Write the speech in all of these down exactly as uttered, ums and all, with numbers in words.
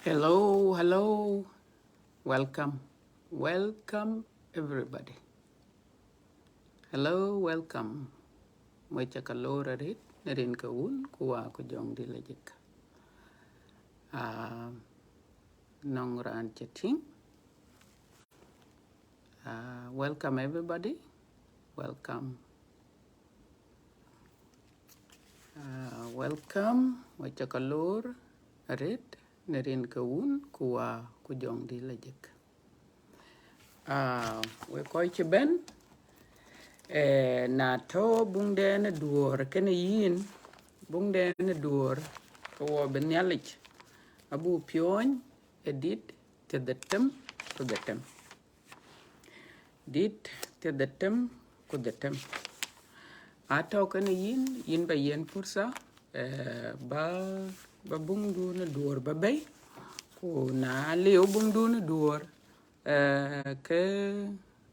Hello, hello. Welcome. Welcome, everybody. Hello, welcome. Wek ca ke lor arët, në rin ke Wun, ku Wä, ku Jɔŋdït Lajik. Ah, nɔŋ raan ca tïŋ. Ah, welcome, everybody. Welcome. Ah, welcome. Wek ca ke lor arët, në rin ke Wun, ku Wä, ku Jɔŋdït Lajik. Ah, wek kɔc cï bɛ̈n, eh, na tɔ̈ buŋden ë duɔ̈ɔ̈r kënë yïn, buŋden ë duɔ̈ɔ̈r, ke wɔ bï Nhialic abuk piɔ̈ɔ̈ny ë dït thiërdhetem ku dhetem. Dït thiërdhetem ku dhetem. Atɔ̈ kënë yïn, yïn ba yiɛ̈n pursa, eh, ba, ba buŋdun ë duɔ̈ɔ̈r ba bɛ̈i, ku na liu buŋdun ë duɔ̈ɔ̈r, eh, ke,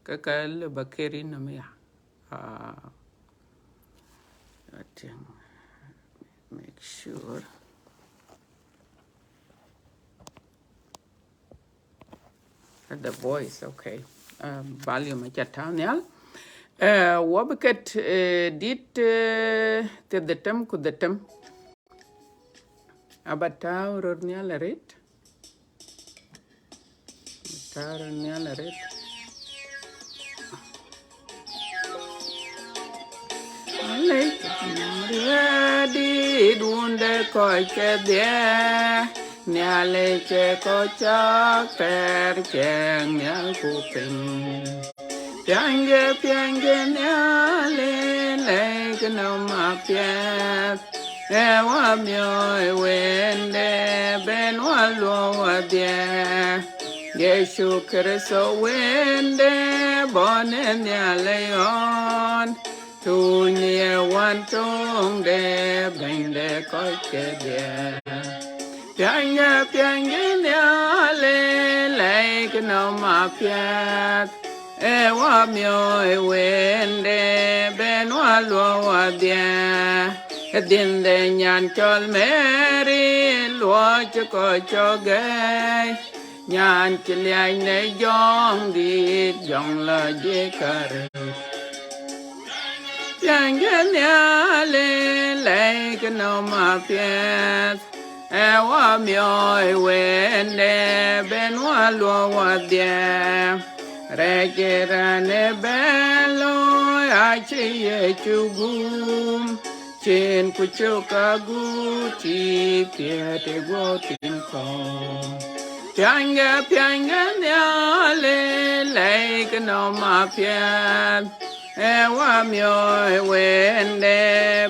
ke ka lë ba ker yï nɔm ya. Ah, I think, make sure. The voice, okay. Um, volume aca tääu nhial. Eh, wɔ bï ket, eh, dït, eh, thiërdhetem ku dhetem. Aba tääu röt nhial arët. Tääu röt nhial arët. Alec, riɛɛt dït Wun de kɔc kedhie, Nhialic ë kɔc cak thɛɛr, ciëŋ nhial ku piny. Piɛŋkë, piɛŋkë Nhialic, lɛc nɔm apiɛth, ee wä miɔɔc wënde, ben wä luɔk wädhie. Yecu Kërtho wënde, bɔ̈ në Nhialic ɣɔn, tuuc në ye wän töŋde, Bɛ̈ny de kɔc kedhie. Piɛŋkë, piɛŋkë Nhialic, lɛc nɔm apiɛth, ee wä miɔɔc wënde, ben wä luɔk wädhie. Ë dhiënde nyan cɔl Mary, luɔc kɔc cɔk gɛ̈i, nyan cï liac në Jɔŋdït, Jɔŋ lɔ jek arët. Piɛŋkë Nhialic, lɛc nɔm apiɛth, ee wä miɔɔc wënde, ben wä luɔk wädhie. Rɛɛc ë raan ë bɛ̈n looi, acï Yecu gum, cin ku cök agut cï piɛ̈ɛ̈t ë guɔ̈p thïn kɔ̈u. Piɛŋkë, piɛŋkë Nhialic, lɛc nɔm apiɛth, ee wä miɔɔc wënde,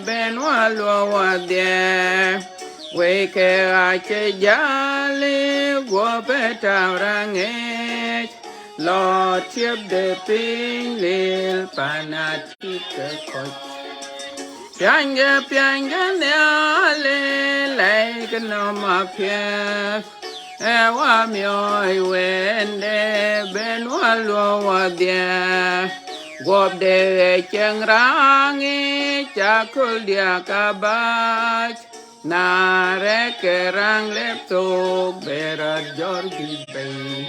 ben wä luɔk wädhie. Wëike acï jäl ë guɔ̈p ë tääu raŋ ŋic, lɔ tiëpde piny lil pan atïk ke kɔc. Piɛŋkë, piɛŋkë Nhialic, lɛc nɔm apiɛth, ee wä miɔɔc wënde, ben wä luɔk wädhie. Guɔ̈pde ë cieŋ raŋ ŋic, aköl diäk abac, na rɛ̈k ke raŋ lep thok, bï rɔt jɔ̈ɔ̈r bï bei.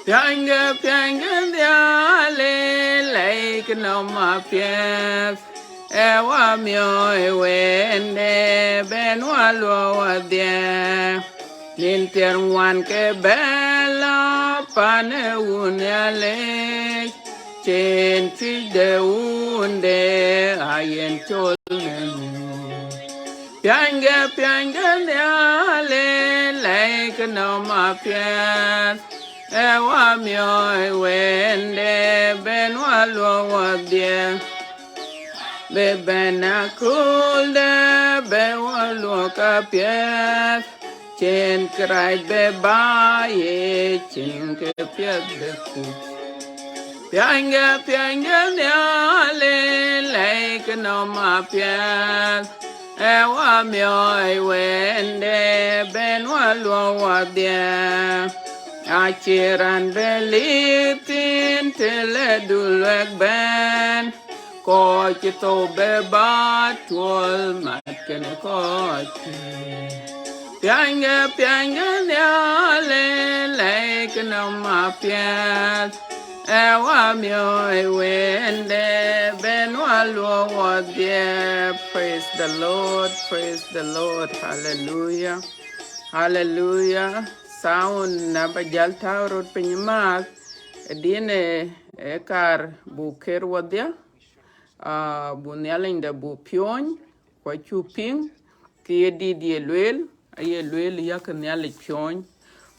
Piɛŋkë, piɛŋkë Nhialic, lɛc nɔm apiɛth, ee wä miɔɔc wënde, ben wä luɔk wädhie. Nïn thiärŋuan ke bɛ̈n lɔ pan ë Wun Nhialic, cin cuëc de Wunde, ayen col në nu. Piɛŋkë, piɛŋkë Nhialic, lɛc nɔm apiɛth, ee wä miɔɔc wënde, ben wä luɔk wädhie. Bï bɛ̈n aköldë, bï wä luɔk apiɛth, cin kërac bï ba ye, cin kë piɛth bï kuc. Piɛŋkë, piɛŋkë Nhialic, lɛc nɔm apiɛth, ee wä miɔɔc wënde, ben wä luɔk wädhie. Acï raan bï lik thïn, të lë dul wek bɛ̈n, kɔc cï thou bï ba tuɔl mat kenë kɔc. Piaŋkë, piaŋkë Nhialic, lɛc ke nɔm apiɛth, ë wä miɔɔc wënde, ben wä luɔk wɔ dhiëëp. Praise the Lord, praise the Lord, hallelujah, hallelujah. Sound na ba jäl tääu rot piny maath, ë din ë, ë kar buk ker wɔdhia, ah, bu Nhialic de bu piɔ̈ny, ku acuk piŋ, ke ye dït ye lueel, aye lueel yak Nhialic piɔ̈ny.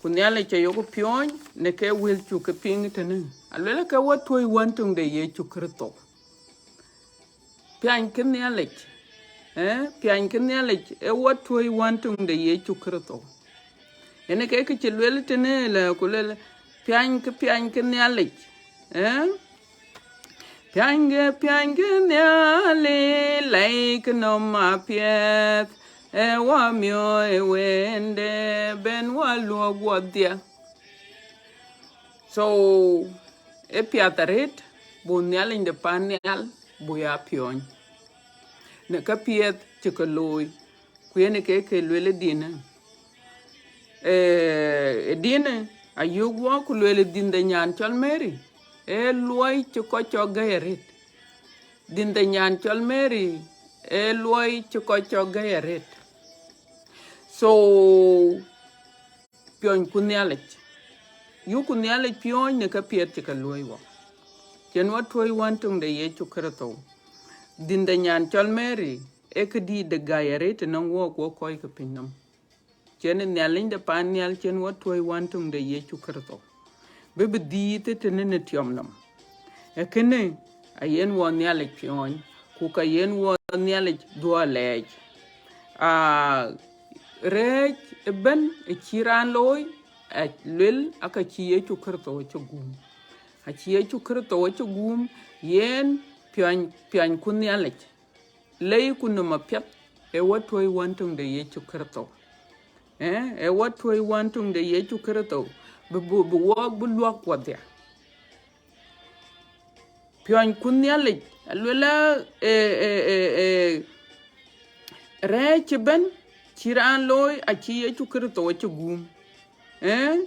Ku Nhialic ayoku piɔ̈ny në ke wël cuk ke piŋ tënë. Alueel ke wä tuɔ̈c wän töŋ de Yecu Kërtho. Piany ke Nhialic, eh, piany ke Nhialic, e wä tuɔ̈c wän töŋ de Yecu Kërtho. Yen ke kë cï lueel tënë lë ku lueel, piany ke, piany ke Nhialic, eh? Piany ke, piany ke Nhialic, lɛc ke nɔm apiɛth, ë wä miɔɔc wënde, ben wä luɔk wɔdhia. So, ë piath arëët, bu Nhialic de pan nhial, bu ya piɔ̈ny. Në ka piɛth cï ke looi, ku yen ke ke lueel ë dinë. Eh, ë dinë, ayök wɔ ku lueel ë dhin de nyan cɔl Mary, ë luɔi cï kɔc cɔk gäi arëët. Dhin de nyan cɔl Mary, ë luɔi cï kɔc cɔk gäi arëët. So, piɔ̈nyku Nhialic. Yökku Nhialic piɔ̈ny në ka piɛth cï ke luɔ̈i wɔ. Cïn wä tuɔ̈c wän töŋ de Yecu Kërtho. Dhin de nyan cɔl Mary, ee këdït de gäi arëët ënɔŋ wɔɔk wɔ kɔc ke piny nɔm. Cïn Nhialic de pan nhial cïn wä tuɔ̈c wän töŋ de Yecu Kërtho. Bï bï dhiith tënë në tiɔm nɔm. Ee kënë ayen wɔ Nhialic piɔ̈ny, ku ka yen wɔ Nhialic dhuɔɔk lɛɛc. Aa, rɛɛc ëbën ë cï raan looi, aluel aka cï Yecu Kërtho acï guum. Acï Yecu Kërtho acï guum, yen piɔny, piɔnyku Nhialic. Lɛcku nɔm apiɛth, ë wä tuɔ̈c wän töŋ de Yecu Kërtho. Eh, ë wä tuɔ̈c wän töŋ de Yecu Kërtho, bï, bï, bï wɔɔk bï luɔk wɔdhia. Piɔnyku Nhialic, aluel ë, ë, ë, ë, ë, rɛɛc ëbën cï raan looi acï Yecu Kërtho acï guum. Eh?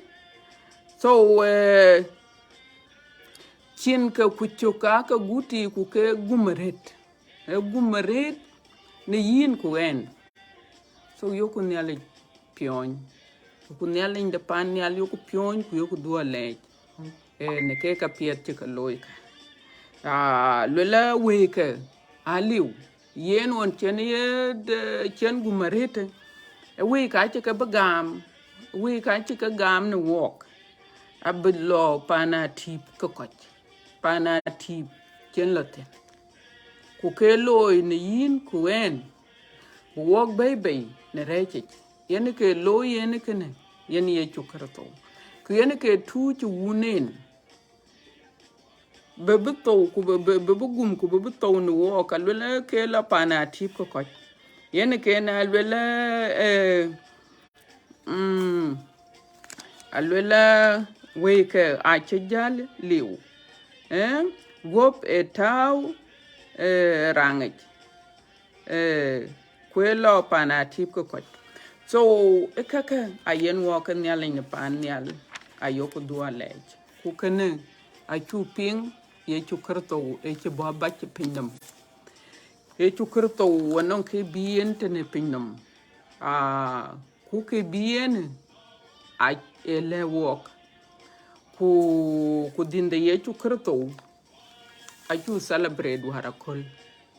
So, eh, cin ke ku cök aa ke guti ku ke gum arëët. Ee gum arëët në yïn ku ɣɛn. So, yökku Nhialic piɔ̈ny. Ku Nhialic de pan nhial yökku piɔ̈ny ku yökku dhuɔɔk lɛɛc. Eh, në ke ka piɛth cï ke looi ka. Ah, luel ë wëike aliu. Yen ɣɔn cïn ye de, cïn gum arëët, ë wëike acï ke bï gam, wëike acï ke gam në wɔɔk. Abï lɔ pan atïp ke kɔc. Pan atïp cïn lɔ thïn. Ku ke looi në yïn ku ɣɛn, ku wɔɔk bɛ̈i bei në rɛɛcic. Yen ke looi yen kënë, yen Yecu Kërtho. Ku yen ke tuuc wun en, bï bï thou, ku bï, bï, bï, bï gum, ku bï, bï thou në wɔɔk, aluel ë ke lɔ pan atïp ke kɔc. Yen ke na luel ë, eh, mm, aluel ë wëike acï jäl liu. Eh, guɔ̈p ë tääu, eh, raŋic. Eh, ku ë lɔ pan atïp ke kɔc. So, ë käkë ayen wɔɔk ke Nhialic në pan nhial, ayökku dhuɔɔk lɛɛc. Ku kënë acuk piŋ, Yecu Kërtho ë cï bɔ̈ abac ë piny nɔm. Yecu Kërtho anɔŋ kë bï yen tënë piny nɔm. Ah, ku kë bï yen ë, a, ë lɛ̈k wɔɔk. Ku, ku dhin de Yecu Kërtho, acuk celebrate wäär aköl,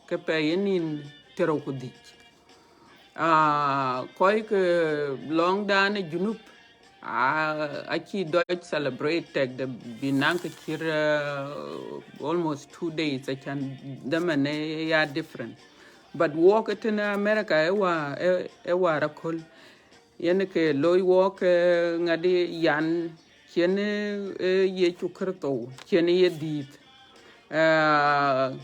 ke pɛɛi ye nïn thiërrou ku dhïc. Ah, kɔc ke lɔŋdan ë Junub, ah, acï dɔc celebrate tɛkde bï naŋ ke cït, uh, almost two days, acän dhamën ë ya different. But wɔɔk ëtënë America ë wa, ë, ë wäär aköl. Yen ke looi wɔɔk, eh, ŋadï yan cïn, eh, Yecu Kërtho, cïn ye dhiëëth. Eh,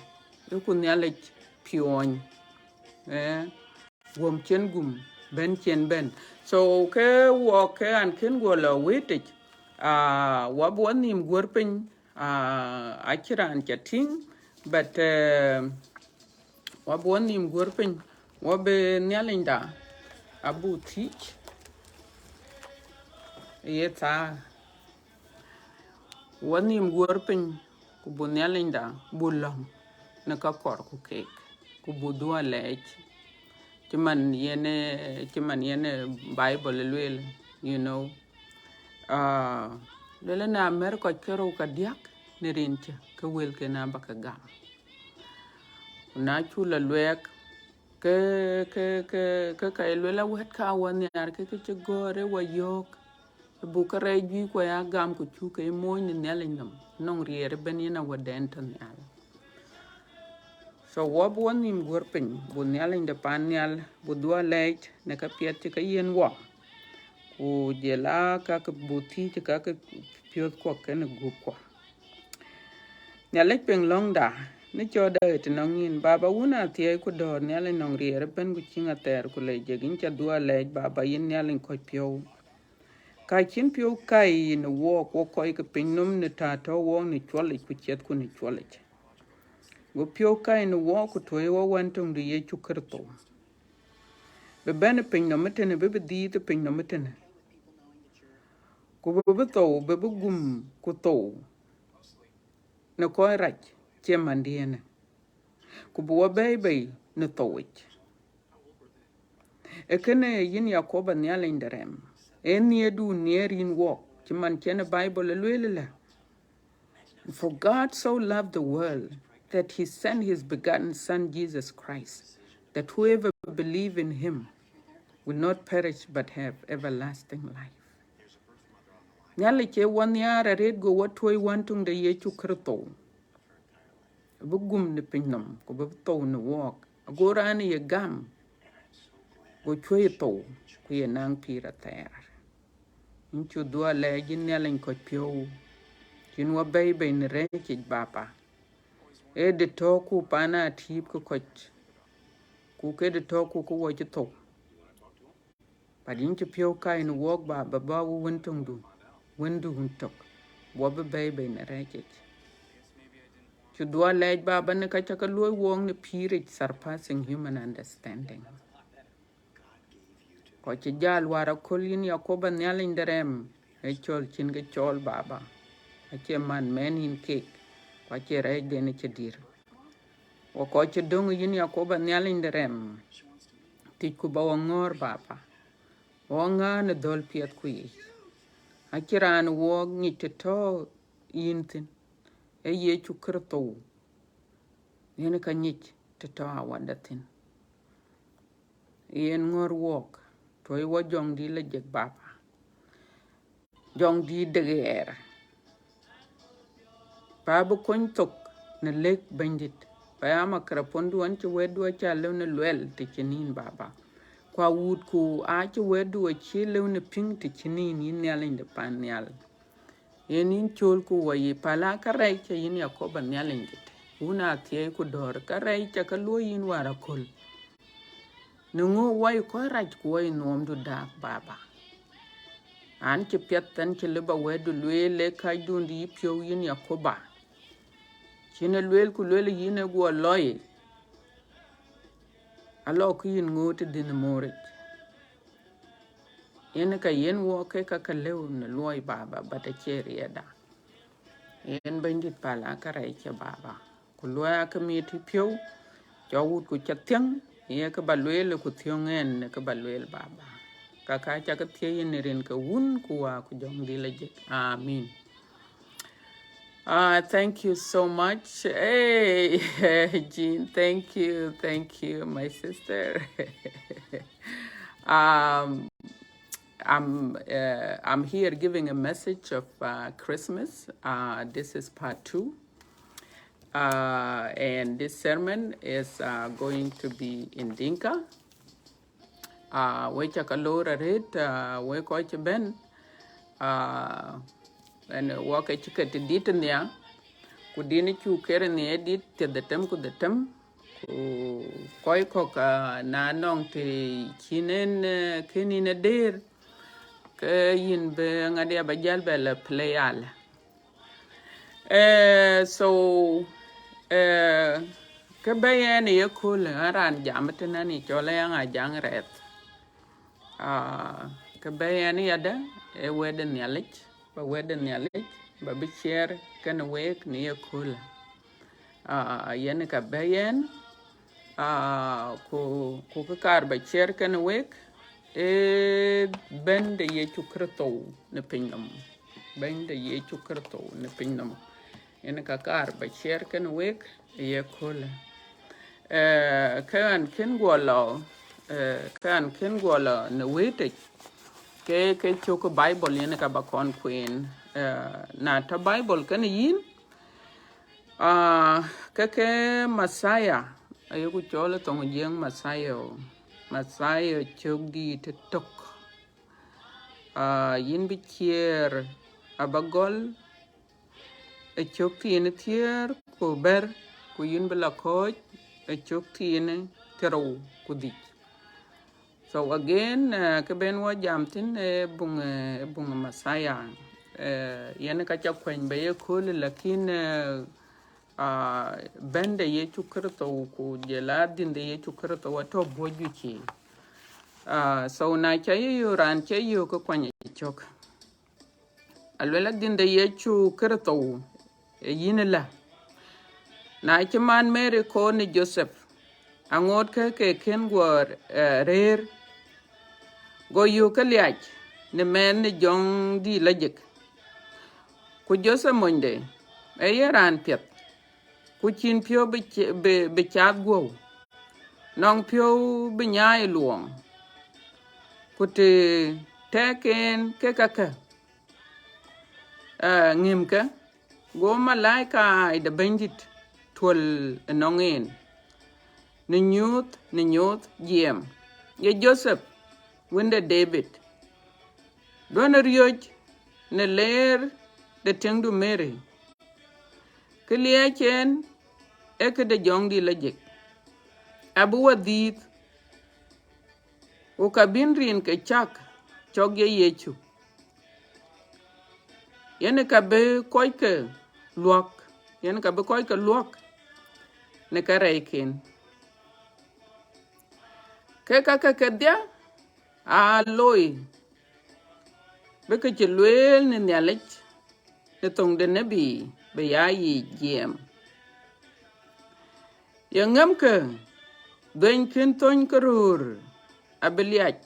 yökku Nhialic piɔ̈ny. Eh, guɔ̈m cïn gum, bɛ̈n cïn bɛ̈n. So, ke wɔɔk ke an kën guɔ lɔ wëtic, ah, wä bï wä nhïïm guɔ̈r piny, ah, acïn raan ca tïŋ, but, eh, wä bï wä nhïïm guɔ̈r piny, wä bï Nhialicda abuk thiëc, Ye thaa, wɔ nhïïm guɔ̈r piny, ku buk Nhialicda, buk lɔ̈ŋ në ka kɔɔr ku keek, ku buk dhuɔ̈k lɛɛc. Cï man yen, cï man yen Bible lueel, you know. Ah, lueel na mɛ̈r kɔc ke rou ka diäk në rin cë, ke wëlken aba ke gam. Ku na cuk la luɛɛk, ke, ke, ke, ke ka ye lueel awɛ̈t ka wɔ nhiaar, ke, ke cï gɔ̈ɔ̈r ë wɔ yɔ̈ɔ̈k, buk kärɛc juëc kuɔ ya gam, ku cuk ke moony në Nhialic nɔm, nɔŋ riɛl ëbɛ̈n yen awɛ̈tden tɔ̈ nhial. So wɔ buk wɔ nhïïm guɔ̈r piny, buk Nhialic de paan nhial, buk dhuɔ̈k lɛɛc në ka piɛth cï ke yiën wɔ, ku jɔl a ka ke buk thiëëc ka ke piɔ̈ɔ̈thkuɔ kenë gupkuɔ. Nhialic piŋ lɔ̈ŋda, në cɔɔtda ɣet nɔŋ yïn. Baba, wun athiɛɛi ku dɔ̈ɔ̈r, Nhialic nɔŋ riɛl ëbɛ̈n ku ciëŋ athɛɛr ku lɛc jek, yïn ca dhuɔ̈k lɛɛc, Baba, yïn Nhialic kɔc piɔ̈u. Ka cïn piɔ̈u kai në wɔɔk, wɔ kɔc ke piny nɔm, në tɛ̈ tɔ̈ wɔɔk në cuɔlic ku ciɛthku në cuɔlic. Go piɔ̈u kai në wɔɔk ku tuɔ̈i wɔ Wën töŋdu Yecu Kritho. Bï bɛ̈n piny nɔm ëtënë, bï bï dhiëëth piny nɔm ëtënë. Ku bï bï thou, bï bï gum ku thou në kɔc rac, cie mandiɛ̈në. Ku bï wɔ bɛ̈ɛ̈i bei në thou yic. Ee kënë yïn Yakoba Nhialic de rɛm, ee nhiëërdu nhiëër yïn wɔɔk, cï man cïn Bible lueel ëlä, "For God so loved the world that he sent his begotten Son Jesus Christ, that whoever believe in him will not perish but have everlasting life." Nhialic ë wɔ nhiaar arëët go wɔ tuɔ̈i Wën töŋdu Yecu Kritho. Bï gum në piny nɔm, ku bï thou në wɔɔk. Ago raan ye gam, go cuɔ̈i thou, ku ye naŋ pïïr athɛɛr. Yïn cuk dhuɔ̈k lɛɛc, yïn Nhialic kɔc piɔ̈u, cïn wɔ bɛ̈ɛ̈i bei në rɛ̈ɛ̈c yic, Baba. Ee dï tɔ̈ɔ̈ku paan atïïp ke kɔc, ku ke dï tɔ̈ɔ̈ku ke wɔ cï thou. But yïn cï piɔ̈u kai në wɔɔk, Baba, ba wɔ Wën töŋdu, Wëndu tök, wɔ bï bɛ̈ɛ̈i bei në rɛ̈ɛ̈c yic. Cuk dhuɔ̈k lɛɛc, Baba, në ka ca ke luɔ̈i wɔɔk në pïïr yic, surpassing human understanding. Kɔc cï jäl wäär aköl, yïn Yakoba Nhialic de rɛm, ë cɔl cïn ke cɔɔl, Baba. Acie man mɛn yïn keek, ku acie rɛɛcden cï dïr. Wɔ kɔc cï döŋ, yïn Yakoba Nhialic de rɛm, thiëcku ba wɔ ŋɔ̈ɔ̈r, Baba. Wɔ ŋäär në dhɔ̈l piɛthku yic. Acïn raan wɔɔk ŋic tɛ̈ tɔ̈ yïn thïn, ee Yecu Kritho. Yen ka ŋic tɛ̈ tɔ̈ Wäda thïn. Yen ŋɔ̈ɔ̈r wɔɔk, tuɔ̈i wɔ Jɔŋdït Lajik, Baba. Jɔŋdït de ɣɛɛr. Ba bï kony thok në lëk, Bɛ̈nydït. Ba ya makrapondu, ɣɛn cï wɛ̈tdu aca lëu në luɛl tɛ̈ cïn yïn, Baba. Ku awuutku acï wɛ̈tdu acï lëu në piŋ tɛ̈ cïn yïn, yïn Nhialic de paan nhial. Yen yïn cɔɔlku wɔ yic, päl aa kärɛc ca yïn Yakoba Nhialic dït. Wun athiɛɛi ku dɔ̈ɔ̈r, kärɛc ca ke luɔ̈i yïn wäär aköl. Në ŋö wɔ ye kɔc rac ku wɔ ye nuɔmdu daak, Baba? An cï piɛth, an cï lëu ba wɛ̈tdu lueel, ee kacdun dï yï piɔ̈u, yïn Yakoba. Cïn ë lueel ku lueel yïn ë guɔ lɔc. Alɔ kë yïn ŋoot tëdï në mooric. Yen ka yen wɔɔk ke ka ke lëu në luɔi, Baba, but acie riɛlda. Yen Bɛ̈nydït, päl aa kärɛc ca, Baba. Ku luɔi aa kë miɛt yï piɔ̈u, cɔk wut ku ca thiäŋ, ye kë ba lueel ku thiɔ̈ŋ ɣɛn në kë ba lueel, Baba. Ka ka ca ke thiëëc yïn në rin ke Wun ku Wä ku Jɔŋdït Lajik. Amen. Uh, thank you so much. Hey, Jean, thank you, thank you, my sister. Um, I'm, uh, I'm here giving a message of, uh, Christmas. Uh, this is part two. Uh, and this sermon is, uh, going to be in Dinka. Ah, wek ca ke loor arëët, ah, wek kɔc cï bɛ̈n, ah, ɣɛn wɔ ke cï ke tɛ̈ dït nhial, ku dïn cuk ker nhial dït thiërdhetem ku dhetem, ku kɔc kɔ̈k, ah, na nɔŋ tɛ̈ cïn yen, eh, kën yïn ë dëër, ke yïn bï ŋadï aba jäl bɛ la play alä. Eh, so, eh, kë bɛ̈ɛ̈i ɣɛn ye köölë, ɣɛn raan jam ëtënë, ɣɛn ye cɔl Ayaŋ Ajaŋ Rɛth. Ah, kë bɛ̈ɛ̈i ɣɛn yadë, ë wɛ̈t de Nhialic, ba wɛ̈t de Nhialic ba bï ciɛɛr kenë week në ye köölë. Aa, yen ka bɛ̈ yen, aa, ku, ku kë kaar ba ciɛɛr kenë week, ee bɛ̈n de Yecu Kërtho në pinynhom. Bɛ̈n de Yecu Kërtho në pinynhom. Yen ka kaar ba ciɛɛr kenë week ë ye köölë. Ee, kë ɣɛn kën guɔ lɔ, ee, kë ɣɛn kën guɔ lɔ në wëëtic, ke, ke cök Bible yen ka ba kɔn kueen. Ee, na tɔ̈ Bible kenë yïn, aa, ke, ke Messiah, ayeku cɔl ë thoŋ Jiëŋ Messiah, Messiah cök dït ë tök. Aa, yïn bï ciɛɛr aba gɔl ë cök thiin thiëër ku bɛ̈t, ku yïn bï la kɔ̈ɔ̈c ë cök thiin thiërrou ku dhïc. So again, eh, kë bɛ̈n wɔ jam thïn, eh, buŋ, eh, buŋ Messiah. Eh, yen ka ca kuɛny ba ye köölë, lakin, eh, ah, bɛ̈n de Yecu Kërtho ku jɔl a dhïn de Yecu Kërtho atɔ̈ buɔ̈c juëc. Ah, so na ca ye yök, raan ca yök ke kuany ë cök. Aluel adhïn de Yecu Kërtho, ee yïn ëlä. Na cï man Mary koor në Jothep, aŋoot ke ke kën guɔ, eh, rëër, go yök ke liac në mɛnh në Jɔŋdït Lajik. Ku Jothep monyde, ee ye raan piɛth, ku cïn piɔ̈u bï, bï, bï cath guɔ̈u, nɔŋ piɔ̈u bï nyaai luɔɔŋ. Ku të tɛ̈k en ke kakë, eh, ŋïmkë, go malaika de Bɛ̈nydït tuɔ̈l ënɔŋ en, në nyuuth, në nyuuth jiɛɛm, ye Jothep, wën de David, duɔ̈n riɔ̈c në leer de tiŋdu Mary. Kë liɛc en ee këde Jɔŋdït Lajik, abï wɔ dhiëëth, ku ka bïn rin ke cak cɔk ye Yecu. Yen ka bï kɔckë luɔ̈k, yen ka bï kɔckë luɔ̈k në kärɛcken. Ke kakë kedhie aa looi, bï kë cï lueel në Nhialic në thoŋ de nebi bï ya yic jiɛɛm. Ye ŋɛmkë dhuëny kën thöny ke röör abï liac,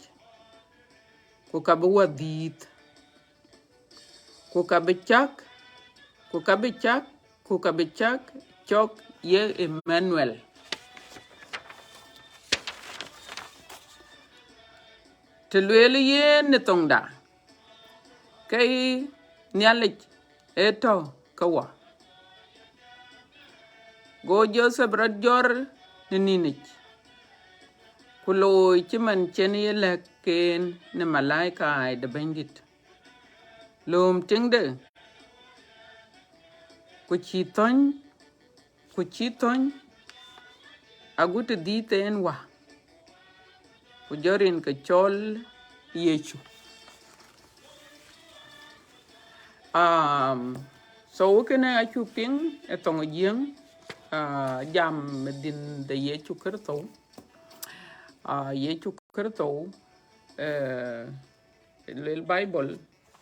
ku ka bï wɔ dhiëëth, ku ka bï cak, ku ka bï cak, ku ka bï cak cɔk ye Emmanuel. Të lueel yen në thoŋda, ke Nhialic ee tɔ̈ ke wɔ. Go Jothep rɔt jɔt në nïnic, ku looi cï man cïn ye lɛ̈k en në malaika de Bɛ̈nydït. Lööm tiŋde, ku cï thöny, ku cï thöny agut të dhiëëth en wä, ku jɔ rin ke cɔl Yecu. Um, so kënë acuk piŋ ë thoŋ Jiëŋ, ah, jam ë dhïn de Yecu Kërtho. Ah, Yecu Kërtho, eh, luel Bible,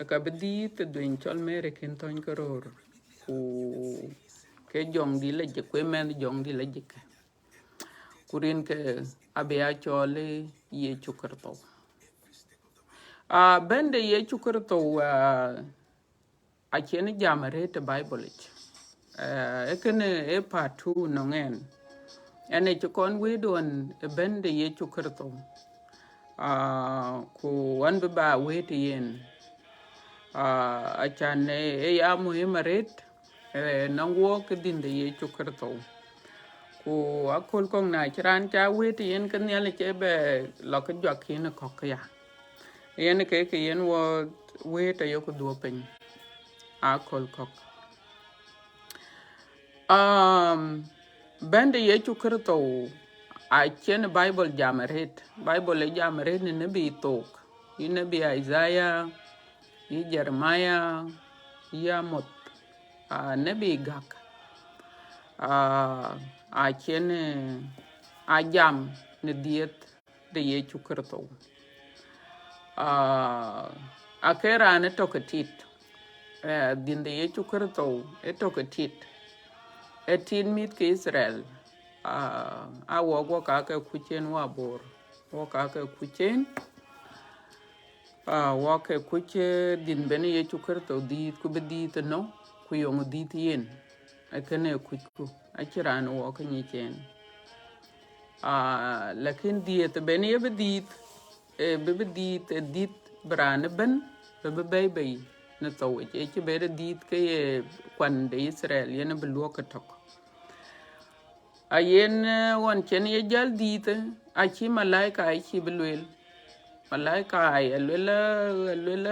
ka bï dhiëëth ë dhuëny cɔl Mary kën thöny ke röör, ku ke Jɔŋdït Lajik, ku ë mɛnh Jɔŋdït Lajik. Ku rin ke abï ya cɔl ë Yecu Kërtho. Ah, bɛ̈n de Yecu Kërtho, ah, acïn jam arëët ë Bible yic. Eh, ee kënë ee part two nɔŋ ɛn. Ɛn ë cï kɔn wëët ɣɔn ë bɛ̈n de Yecu Kërtho. Ah, ku ɣɛn bï ba wëët yen. Ah, acan, eh, ee ya muhim arëët, eh, nɔŋ wɔk ë dhïn de Yecu Kërtho. Ku aköl kɔ̈k na cï raan ca wëët yen ke Nhialic ë bɛ lɔ ke juak yen ë kɔ̈k këya. Yen ke, ke yen wɔ wëët ayok dhuɔ̈k piny aköl kɔ̈k. Um, bɛ̈n de Yecu Kërtho acïn Bible jam arëët. Bible ë jam arëët në nebi thok, yï nebi Isaiah, yï Jeremiah, yï Amoth, ah, nebi gäk. Ah, acïn, eh, a jam në dhiëëth de Yecu Kërtho. Ah, Ake raan ë tök ë tit. Eh, dhiënde Yecu Kërtho ë tök ë tit. Ë tit mïth ke Itharel. Ah, a wɔk, wɔk aake kuc en, wɔ Bor. Wɔk aake kuc en. Ah, wɔk ke kuc, eh, dhiën ben Yecu Kërtho dhiëth, ku bï dhiëth ënɔ, ku yöŋ dhiëth yen. Ee kënë kucku, acïn raan wɔk ke nyic en. Ah, lakin dhiëth ben ye bï dhiëth, eh, bï, bï dhiëth, eh, dhiëth bï raan ëbën, bï, bï bɛ̈i bei në thou yic. Ë cï bɛ̈n dhiëth ke ye kuan de Itharel, yen bï luɔk ëtök. Ayen, eh, ɣɔn cïn ye jäl dhiëth, eh, acï malaika ë cï bï lueel. Malaika ë lueel, ë lueel,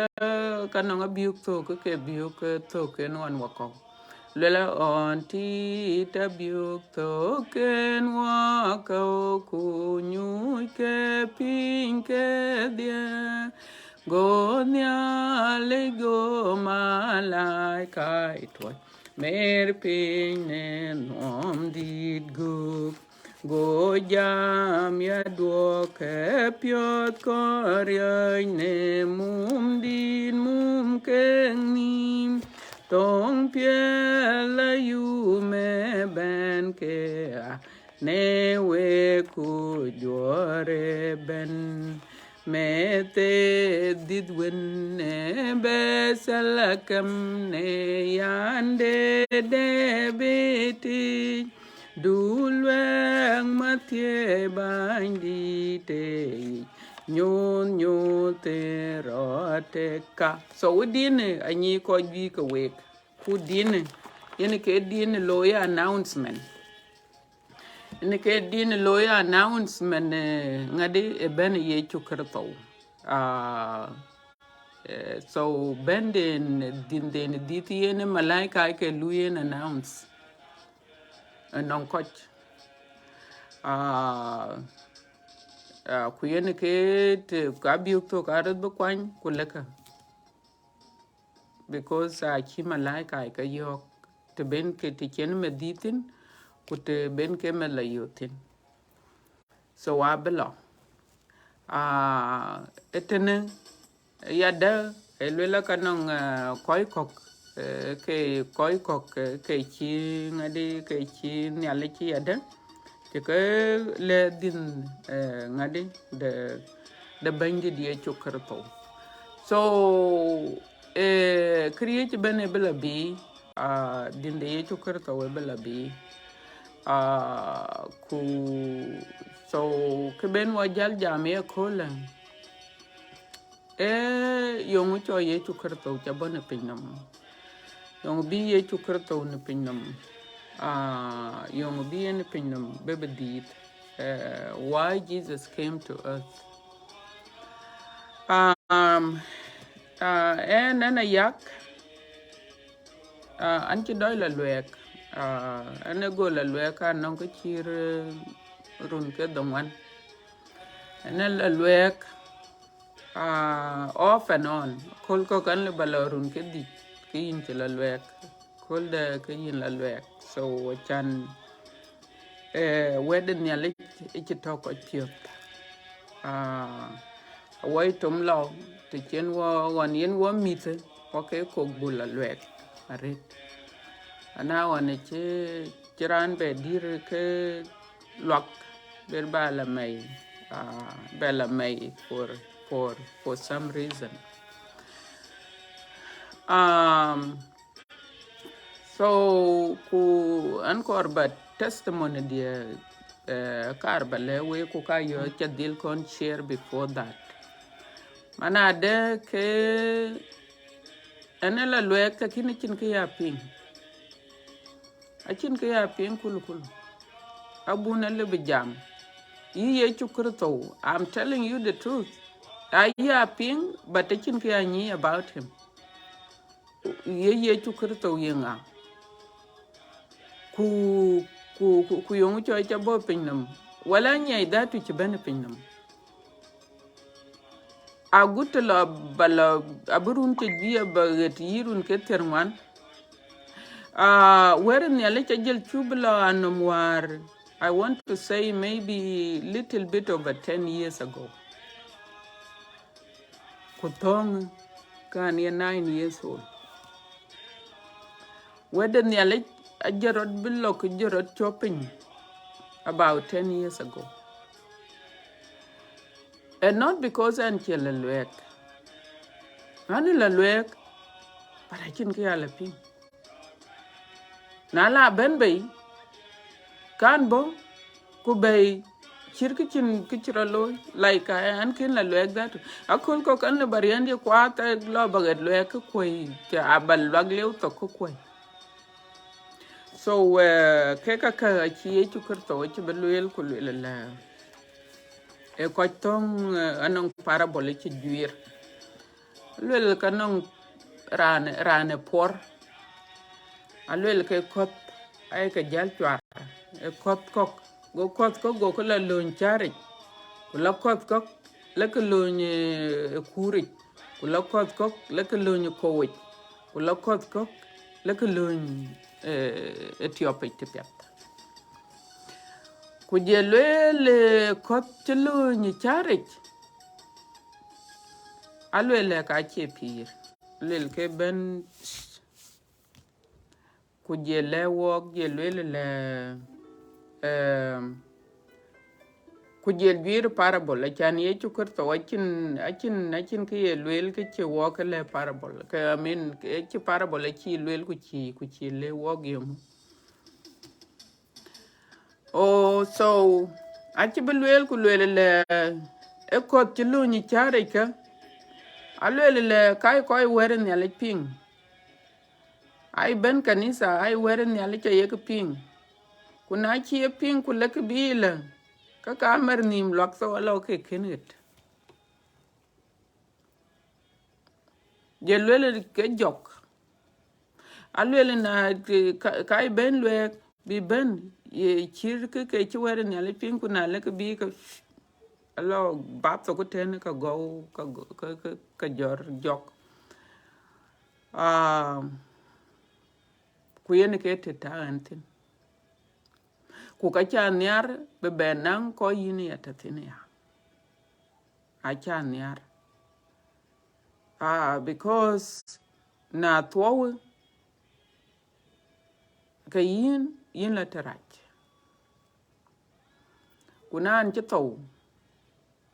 ka nɔŋ abiök thök, ke biök, eh, thök en ɣɔn wakɔ̈u. Lueel, ɣɔn tit abiök thök en wakɔ̈u, ku nyuc ke piny kedhie. Go Nhialic, go malaika ë tuɔc, mer piny në nhuɔm dït gup. Go jam ya duɔ̈k ke piɔ̈th kɔn riɔ̈c në mum dït, mum keek nhïïm. Thoŋ piɛl ayum ëbɛ̈n ke a në wek, ku juɔ̈ɔ̈r ëbɛ̈n. Meth ë dhiëth wën ë Bethlehem në yan de David yic, du luɛɛŋ mathiëëc Bänydït ë yic, nyuuth, nyuuth ë rɔt ë ka. So, wëdïnë anyic kɔc juëc ke week, ku dïnë, yen ke dïnë looi announcement. Në ke dïnë looi announcement, eh, ŋadï ëbɛ̈n Yecu Kërtho. Ah, eh, so bɛ̈nden, dhiënden dhiëth yen malaika ke luui yen announce. Ënɔŋ kɔc. Ah, ah, ku yen ke të ka biök thök arëth bï kuany, ku lëkë. Because, ah, acï malaika ke yɔ̈ɔ̈k, të ben ke të cïn meth dhiëth thïn, ku të ben ke meth la yök thïn. So, abï lɔ. Ah, ëtënë, yadë, ë lueel ka nɔŋ, ah, kɔc kɔ̈k, eh, ke kɔc kɔ̈k, eh, ke cï ŋadï, ke cï Nhialic cï yadë. Cï ke lɛ̈k dhiën, eh, ŋadï de, de Bɛ̈nydït Yecu Kërtho. So, eh, këriëëc ëbɛ̈n ë bï lɔ bï, ah, dhiën de Yecu Kërtho ë bï lɔ bï. Ah, ku, so, kë ben wɔ jäl jam ye köölë, ee, yöŋ cɔl Yecu Kërtho ca bɔ̈ në piny nɔm. Yöŋ bï Yecu Kërtho në piny nɔm. Ah, yöŋ bï yen në piny nɔm bï bï dhiëth. Eh, why Jesus came to earth. Um, ah, ɛn, ɛn ayak, ah, an cï dɔc la luɛɛk. Ah, ɛn ë go la luɛɛk, ka nɔŋ kë cï run ke dhoŋuan. Ɛn ë la luɛɛk, ah, off and on. Kööl kɔ̈k an lë ba la run ke dhïc, ke yïn cï la luɛɛk. Kööl dɛ̈ ke yïn la luɛɛk. So, acan, eh, wɛ̈t de Nhialic ë cï tɔ̈ kɔc piɔ̈ɔ̈th. Ah, awɔi tom lɔ, të cïn wɔ, ɣɔn yen wɔ mïth, wɔ ke kok buk la luɛɛk arëët. Ana ɣɔn ë cï, cï raan bɛ dïr ke luak, ber ba la mɛi, ah, bɛ la mɛi for, for, for some reason. Um, so, ku an kɔɔr ba testimony diɛ̈, eh, kaar ba lɛ̈k wek, ku ka yɔ̈ɔ̈k ca dhil kɔn share before that. Man adë ke ɛn ë la luɛɛk, lakin acïn kë ya piŋ. Acïn kë ya piŋ kulu kulu. Abun alë bï jam. Yï Yecu Kërtho, I'm telling you the truth. Aya piŋ, but acïn kë ya nyic about him. Ye Yecu Kërtho ye ŋa? Ku, ku, ku, ku yöŋ cɔl ca bɔ̈ piny nɔm. Wala nyiɛc dhatu cï bɛ̈n piny nɔm. Agut të lɔ ba lɔ, abï run ke juëc aba ɣet yï run ke thiärŋuan. Ah, wɛ̈t Nhialic ajël cuk bï lɔ anɔm wäär, I want to say maybe little bit over ten years ago. Ku thöŋ, raan ye nine years old. Wɛ̈t de Nhialic ajɔt rɔt bï lɔ, ke jɔt rɔt cɔp piny about ten years ago. And not because ɣɛn cie la luɛɛk. Ɣɛn la luɛɛk, but acïn kë ya la piŋ. Na la bɛ̈n bei, kan bɔ̈, ku bɛ̈i cït kë cïn kë cï rɔt looi, like, ɣɛn kën la luɛɛk dhatu. Aköl kɔ̈k ɣɛn la ba riɛndiɛ̈ kuaath, lɔ ba ɣet luɛɛk ke kuɔ̈i, ca ba luak liu thok ke kuɔ̈i. So, uh, kek käkkä acï Yecu Kërtho acï bï lueel, ku lueel ëlä, ë kɔc thöŋ, uh, anɔŋ parable cï juiir. Alueel ka nɔŋ raan, raan ë puɔr. Alueel ke kɔ̈th, aye ke jäl cuar ë kɔ̈th kɔ̈k. Go kɔ̈th kɔ̈k, go ke la lööny cääric. Ku la kɔ̈th kɔ̈k, la ke lööny, eh, ë kuuric. Ku la kɔ̈th kɔ̈k, la ke lööny ë kouwic. Ku la kɔ̈th kɔ̈k, la ke lööny, eh, ë tiɔpic tëpiɛth. Ku jɔl lueel, eh, kɔ̈th cï lööny cääric, alueel lɛ ka cie pïïr. Lueel ke bɛ̈n, ku jɔl lɛ̈k wɔɔk, jɔl lueel lɛ, ehm, ku jɔl juiir parable, acän Yecu Kërtho acïn, acïn, acïn kë ye lueel kë cï wɔɔk ke lɛ̈k parable. Ke, I mean, ke cï parable acï lueel ku cï, ku cï lɛ̈k wɔɔk yeŋö. Oh, so, acï bï lueel ku lueel lɛ, ë kɔ̈th cï lööny cääric kë, alueel lɛ ka ye kɔc wɛ̈t ë Nhialic piŋ. Aye bɛ̈n kanitha, aye wɛ̈t ë Nhialic ayek piŋ. Ku na cï ye piŋ ku lek bï lë, ke ka mɛr nhïïm luak thou alɔ ke kën ɣet. Jɔl lueel ke jɔk. Alueel na, ka, ka ye bɛ̈n luɛɛk, bï bɛ̈n, ye cït kë ke cï wɛ̈t ë Nhialic piŋ, ku na lek bï ke, alɔ bath thok tën ka gɔu, ka gɔ-, ka, ka, ka jɔt jɔk. Ah, ku yen ke të tɔ̈ ɣɛn thïn. Ku ka ca nhiaar bï bɛ naŋ kɔc yïn ya tɔ̈ thïn ya. Aca nhiaar. Ah, because na thuɔɔu, ke yïn, yïn la tërac. Ku na ɣɛn cï thou,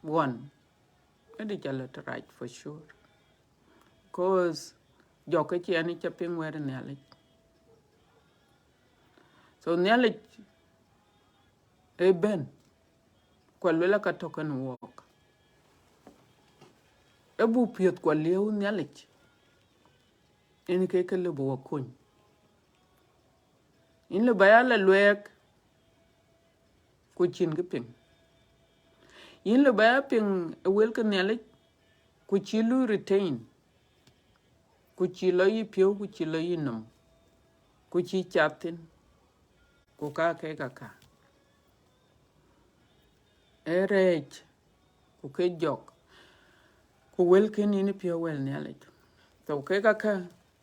ɣɔn, ëdï ca la tërac for sure. 'Cause jɔk ke cï ɣɛn ca piŋ wɛ̈t ë Nhialic. So Nhialic ë bɛ̈n, ku alueel ka tɔ̈ kenë wɔɔk. Ë buk piɔ̈th ku aliëu Nhialic, yen ke ke lëu bï wɔ kony. Yïn lëu ba ya la luɛɛk, ku cïn kë piŋ. Yïn lëu ba ya piŋ ë wël ke Nhialic, ku cïï lui retain, ku cïï lɔ yï piɔ̈u, ku cïï lɔ yï nɔm, ku cïï cath thïn, ku ka ke ka ka. Ee rɛɛc, ku ke jɔk, ku wël kën yïn piɔ̈u wɛ̈l Nhialic. So ke ka ka,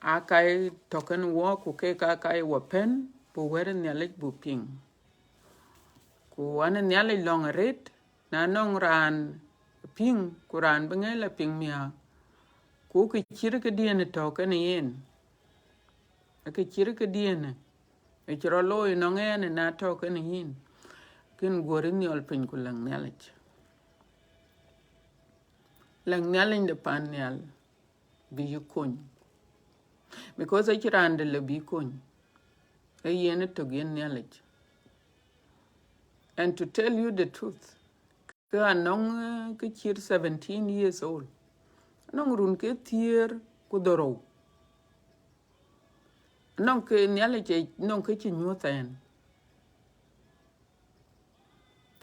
aa ka ye tɔ̈ kenë wɔɔk, ku ke ka ka ye wɔ pɛ̈n, buk wɛ̈t ë Nhialic buk piŋ. Ku ɣɛn ë Nhialic lɔ̈ŋ arëët, na nɔŋ raan piŋ, ku raan bï ŋɛ̈i la piŋ miäk, ku kë cït këdiɛ̈n tɔ̈ kenë yen, kë cït këdiɛ̈n ë cï rɔt looi nɔŋ ɣɛn, na tɔ̈ kenë yïn, kën guɔ̈r yï nhiɔl piny ku läŋ Nhialic. Läŋ Nhialic de pan nhial bï yï kony. Because acïn raan dɛ̈ lëu bï kony. Ee yen ë tök yen Nhialic. And to tell you the truth, ke anɔŋ, eh, kë cït seventeen years old. Anɔŋ run ke thiëër ku dhorou. Anɔŋ ke Nhialic ë, anɔŋ kë cï nyuɔ̈th ɣɛn.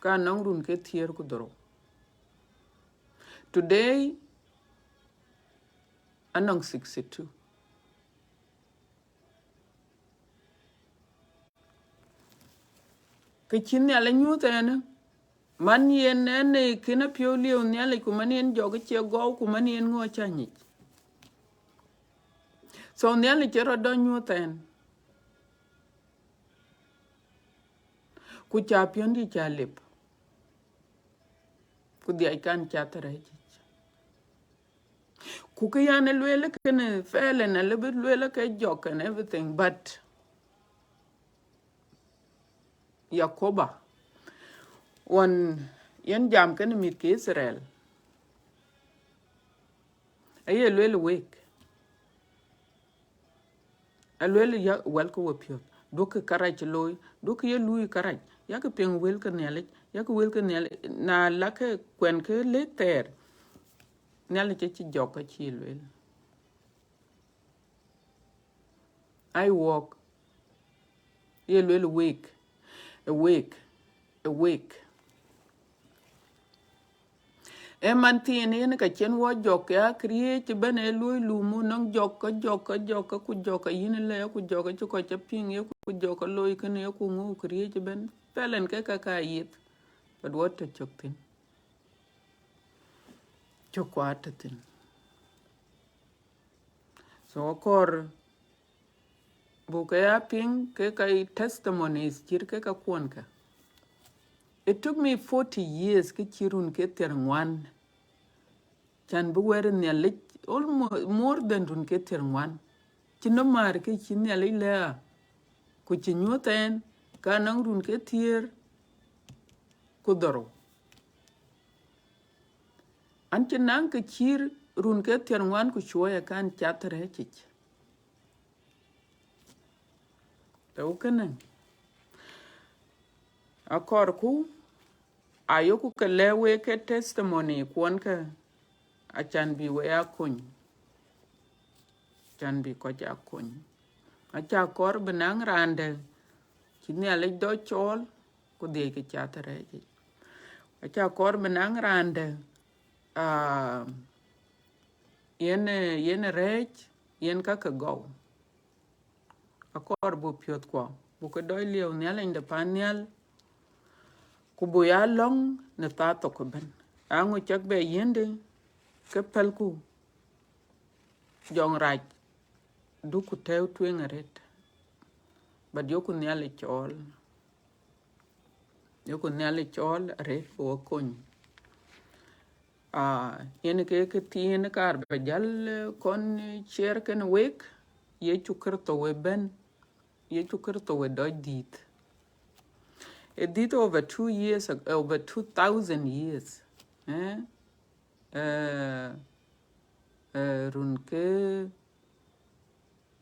Ka anɔŋ run ke thiëër ku dhorou. Today, anɔŋ sixty-two. Kë cï Nhialic nyuɔ̈th ɣɛn, man yen ɣɛn ë kën apiɔ̈u liëu Nhialic, ku man yen jɔk ë cie gɔu, ku man yen ŋö cä nyic. So Nhialic ë rɔt dɔ̈ nyuɔ̈th ɣɛn. Ku ca piɔ̈ndiɛ̈ ca lip, ku dhiac kan ca thërɛ̈c yic. Ku kë yan ë lueel kënë fɛɛl en alë bï lueel ke jɔk and everything, but Yakoba, ɣɔn yen jam kënë mïth ke Itharel, aye lueel week, alueel ya wɛl ke wepiɔ̈th, duɔ̈kkë kärac cï looi, duɔ̈kkë ye luui kärac, yakë piŋ wël ke Nhialic, yakë wël ke Nhialic, na lakë kuɛn ke lëk thɛɛr, Nhialic acï jɔk acï lueel. Ai wɔk, ye lueel week, ë week, ë week. Ë man thiin yen ka cïn wɔ jɔk ke akëriëëc ëbɛ̈n ë luɔi lum, nɔŋ jɔk, ke jɔk, ke jɔk, ke ku jɔk, ke yïn lɛ̈k, ku jɔk, ke cï kɔc ca piŋ, ye ku jɔk, ke looi kënë, ye ku ŋö këriëëc ëbɛ̈n. Pɛlɛn ke ka ka yith, but wɔ tɔ̈ cök thïn. Cök kuat tɔ̈ thïn. So akɔɔr buk ke ya piŋ ke ka testimonies cït ke ka kuɔn ka. It took me forty years, ke cï run ke thiär ŋuan, can bï wɛ̈t Nhialic, almost more than run ke thiär ŋuan. Cï nɔm määr ke cï Nhialic lɛ̈k, ku cï nyuɔ̈th ɛn, ka nɔŋ run ke thiër ku dhorou. An cï naŋ ke cï run ke thiär ŋuan ku cuɔɔc akan cath rɛ̈ɛ̈cic. Tɛ̈u kënë, akɔɔrku, ayoku ke lɛ̈k wek ke testimony kuɔn ke, acan bï wek a kony, acan bï kɔc a kony. Aca kɔɔr bï naŋ raan dɛ̈ cï Nhialic dɔc cɔɔl, ku dhiëc ke cath rɛ̈ɛ̈cic. Aca kɔɔr bï naŋ raan dɛ̈, ah, yen, eh, yen rɛ̈ɛ̈c, yen ka ke gɔu. Akɔɔr buk piɔ̈thkuɔ, buk ke dɔc liëu Nhialic de pan nhial, ku buk ya lɔ̈ŋ në thaa thok ëbɛ̈n. Aŋö cak bɛ yiëndë, ke pälku jɔŋrac, duk ku tɛ̈ɛ̈u tueŋ arët, but yoku Nhialic cɔɔl. Yoku Nhialic cɔɔl arët bï wɔ kony. Ah, yen ke kë thiin kaar bɛ jäl, eh, kɔn, eh, share kenë wek, Yecu Kritho we bɛ̈n, Yecu Kritho we dɔc dhiëth. Ë dhiëth over two years ag-, over two thousand years, eh? Eh, eh, run ke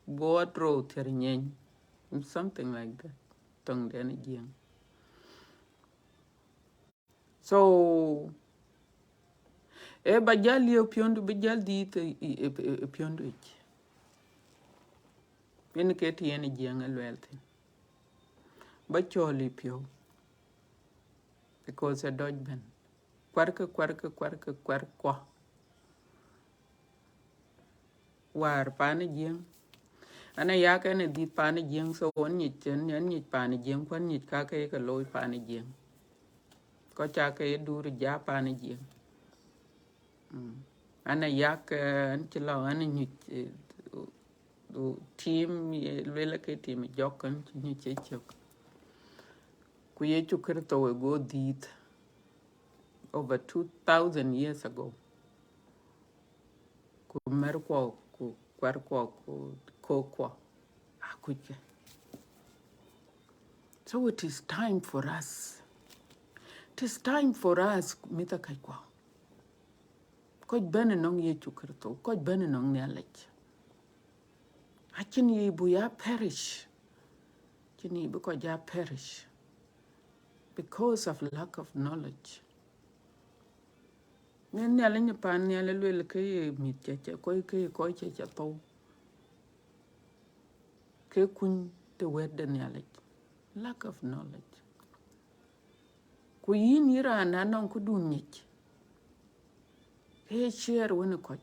buɔɔt rou thiär nyiɛny, something like that, thoŋden ë Jiëŋ. So, ë ba jäl liëu piɔ̈ndu, bï jäl dhiëth ë, ë, ë, ë piɔ̈ndu yic. Yen ke të yen ë Jiëŋ ë luɛɛl thïn. Ba cɔɔl ë piɔ̈u, because ë dɔc bɛ̈n. Kuarkë, kuarkë, kuarkë, kuarkuɔ. Wäär pan ë Jiëŋ. An ë yak ɛn ë dhiëth pan ë Jiëŋ, so ɣɛn nyic, ɣɛn, ɣɛn nyic pan ë Jiëŋ, ku ɣɛn nyic ka ke ye ke looi pan ë Jiëŋ. Kɔc ca ke ye duur ja pan ë Jiëŋ. Mm. An ë yak, eh, an cï lɔ, an ë nyuc, eh, team, ye luel ke team jɔk, an cï nyuc ë cök. Ku Yecu Kritho we go dhiëth over two thousand years ago. Ku mɛ̈rkuɔ, ku kuarkuɔ, ku kökkuɔ, akuckë. So it is time for us. It is time for us, mïthëkɔckuɔ. Kɔc bɛ̈n ënɔŋ Yecu Kritho, kɔc bɛ̈n ënɔŋ Nhialic. Acïn yic buk ya perish. Acïn yic bï kɔc ya perish because of lack of knowledge. Në Nhialic në pan nhial ë luel ke ye mïth cä, cä kɔc, ke ye kɔc cä, cä thou. Ke kuny të wɛ̈t de Nhialic. Lack of knowledge. Ku yïn, yï raan na nɔŋ këdun nyic, ke ye share wenë kɔc.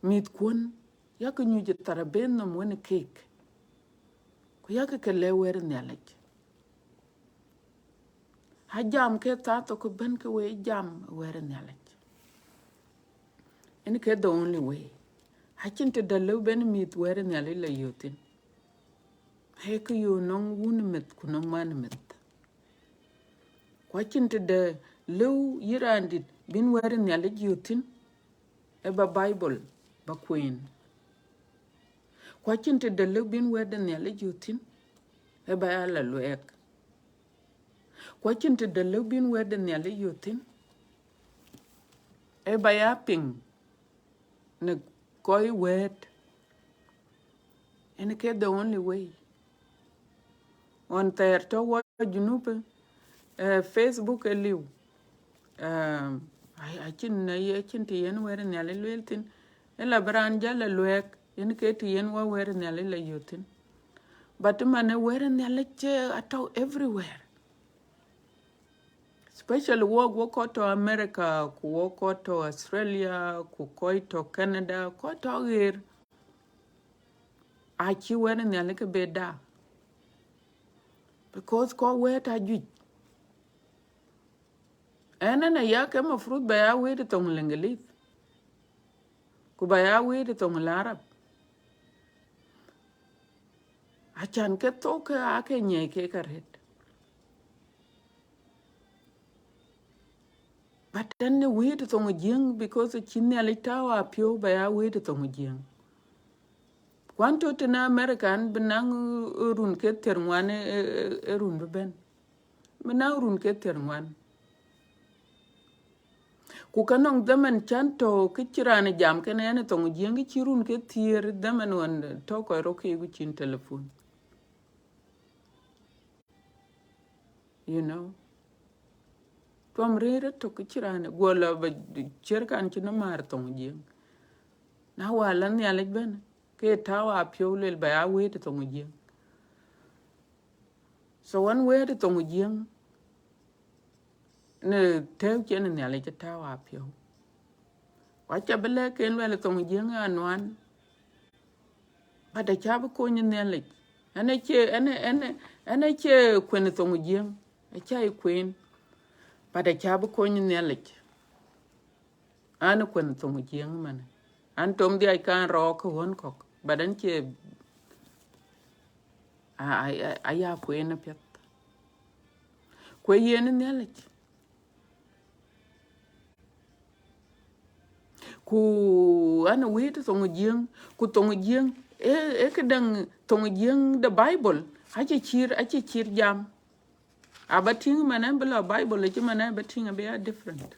Mïthkuɔn, yakë nyuc ë tharabeth nɔm wenë keek, ku yakë ke lɛ̈k wɛ̈t Nhialic. A jam ke thaa thok ëbɛ̈n ke we jam wɛ̈t Nhialic. Yen ke the only way. Acïn të dɛ̈ lëu bɛ̈n mïth wɛ̈t Nhialic la yök thïn. Ee kë yök nɔŋ wun meth ku nɔŋ man meth. Ku acïn të dɛ̈ lëu yï raandït bïn wɛ̈t ë Nhialic yök thïn, ë ba Bible ba kueen. Ku acïn të dɛ̈t lëu bïn wɛ̈t ë Nhialic yök thïn, ë ba ya la luɛɛk. Ku acïn të dɛ̈t lëu bïn wɛ̈t ë Nhialic yök thïn, ë ba ya piŋ në kɔc wɛ̈ɛ̈t. Yen ke the only way. Ɣɔn thɛɛr tɔ̈ wɔ Junub, eh, Facebook ë liu. Um, ai, acïn, acïn të yen wɛ̈t ë Nhialic lueel thïn. Ë la bï raan jäl la luɛɛk, yen ke të yen wɔ wɛ̈t ë Nhialic la yök thïn. But man ë wɛ̈t ë Nhialic, eh, atɔ̈ everywhere. Especially wok, wok kɔc tɔ̈ America, ku wok kɔc tɔ̈ Australia, ku kɔc tɔ̈ Canada, kɔc tɔ̈ ɣer. Acï wɛ̈t ë Nhialic ke bï dak. Because kɔc wɛ̈ɛ̈t ajuëc. Ɣɛn, ɣɛn aya ke mafruth ba ya wɛ̈ɛ̈t thoŋ English, ku ba ya wɛ̈ɛ̈t thoŋ Arab. Acän ke thok ke aa ke nyiɛc kek arëët. But ɣɛn ë wɛ̈ɛ̈t thoŋ Jiëŋ, because cï Nhialic tääu apiɔ̈u ba ya wɛ̈ɛ̈t thoŋ Jiëŋ. Kuan tɔ̈ tënë America, ɣɛn bï naŋ, eh, run ke thiërŋuan, eh, eh, eh, run bï bɛ̈n. Bï naŋ run ke thiërŋuan. Ku ka nɔŋ dhaman cän tɔ̈ kë cï raan jam kenë ɣɛn ë thoŋ Jiëŋ, kë cï run ke thiëër dhaman ɣɔn tɔ̈ kɔc rɔt ke ku cïn telephone. You know? Tuɔm rëër ëtök kë cï raan guɔ lɔ ba ciɛ̈t kan cï nɔm määr thoŋ Jiëŋ. Na wä la Nhialic bɛ̈n, ke tääu apiɔ̈u lueel ba ya wɛ̈ɛ̈t thoŋ Jiëŋ. So ɣɛn wɛ̈ɛ̈t thoŋ Jiëŋ, në tɛ̈ɛ̈u cïn Nhialic ë tääu apiɔ̈u. Ku aca bï lɛ̈k ken luɛl thoŋ Jiëŋ anuan, but acä bï kony Nhialic. Ɣɛn acie, ɣɛn, ɣɛn, ɣɛn acie kuen thoŋ Jiëŋ, acä ye kuen, but acä bï kony Nhialic. Ɣɛn kuen thoŋ Jiëŋ man. Ɣɛn tom dhiac kan rɔɔk ke ɣön kɔ̈k, but ɣɛn cie, a, a, a, aya kuen apiɛth. Ku yen Nhialic. Ku ɣɛn wɛ̈ɛ̈t thoŋ Jiëŋ, ku thoŋ Jiëŋ, ee, ee këdäŋ thoŋ Jiëŋ de Bible, acï cïr, acï cïr jam. Aba tïŋ man ɣɛn bï lɔ Bible, cï man ɣɛn ba tïŋ abï ya different.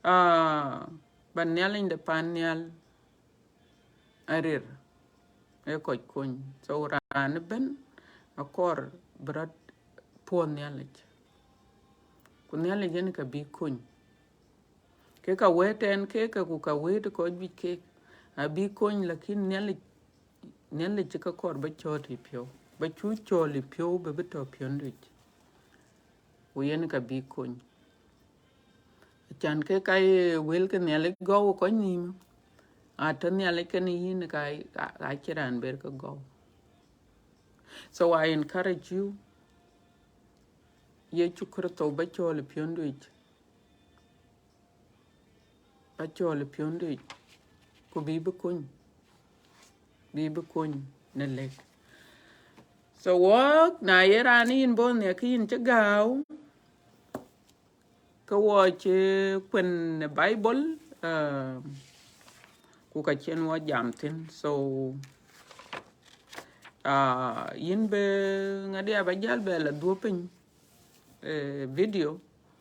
Ah, ba Nhialic de pan nhial arir, ee kɔc kony. So raan ëbɛ̈n akɔɔr bï rɔt puɔ̈th Nhialic. Ku Nhialic yen ka bï kony. Ke ka wɛ̈ɛ̈t ɣɛn kek, ku ka wɛ̈ɛ̈t kɔc juëc kek, abï kony, lakin Nhialic, Nhialic cï ka kɔɔr ba cɔɔt ë piɔ̈u, ba cu cɔɔl ë piɔ̈u, ba bï tɔ̈ piɔ̈nduic. Ku yen ka bï kony. Acän ke ka ye wël ke Nhialic gɔ̈u kɔc nïïm, atɔ̈ Nhialic kenë yïn ka, ka, ka cïn raan ber ke gɔ̈u. So I encourage you, Yecu Kërtho ba cɔɔl ë piɔ̈nduic. Ba cɔɔl ë piɔ̈nduic, ku bï bï kony, bï bï kony në lëk. So wɔk, na ye raan yïn bɔ̈ nhial ke yïn cï gääu, ke wɔ cï kuen në Bible, ah, ku ka cïn wɔ jam thïn. So, ah, yïn bï ŋadï aba jäl bɛ la dhuɔ̈k piny, eh, video,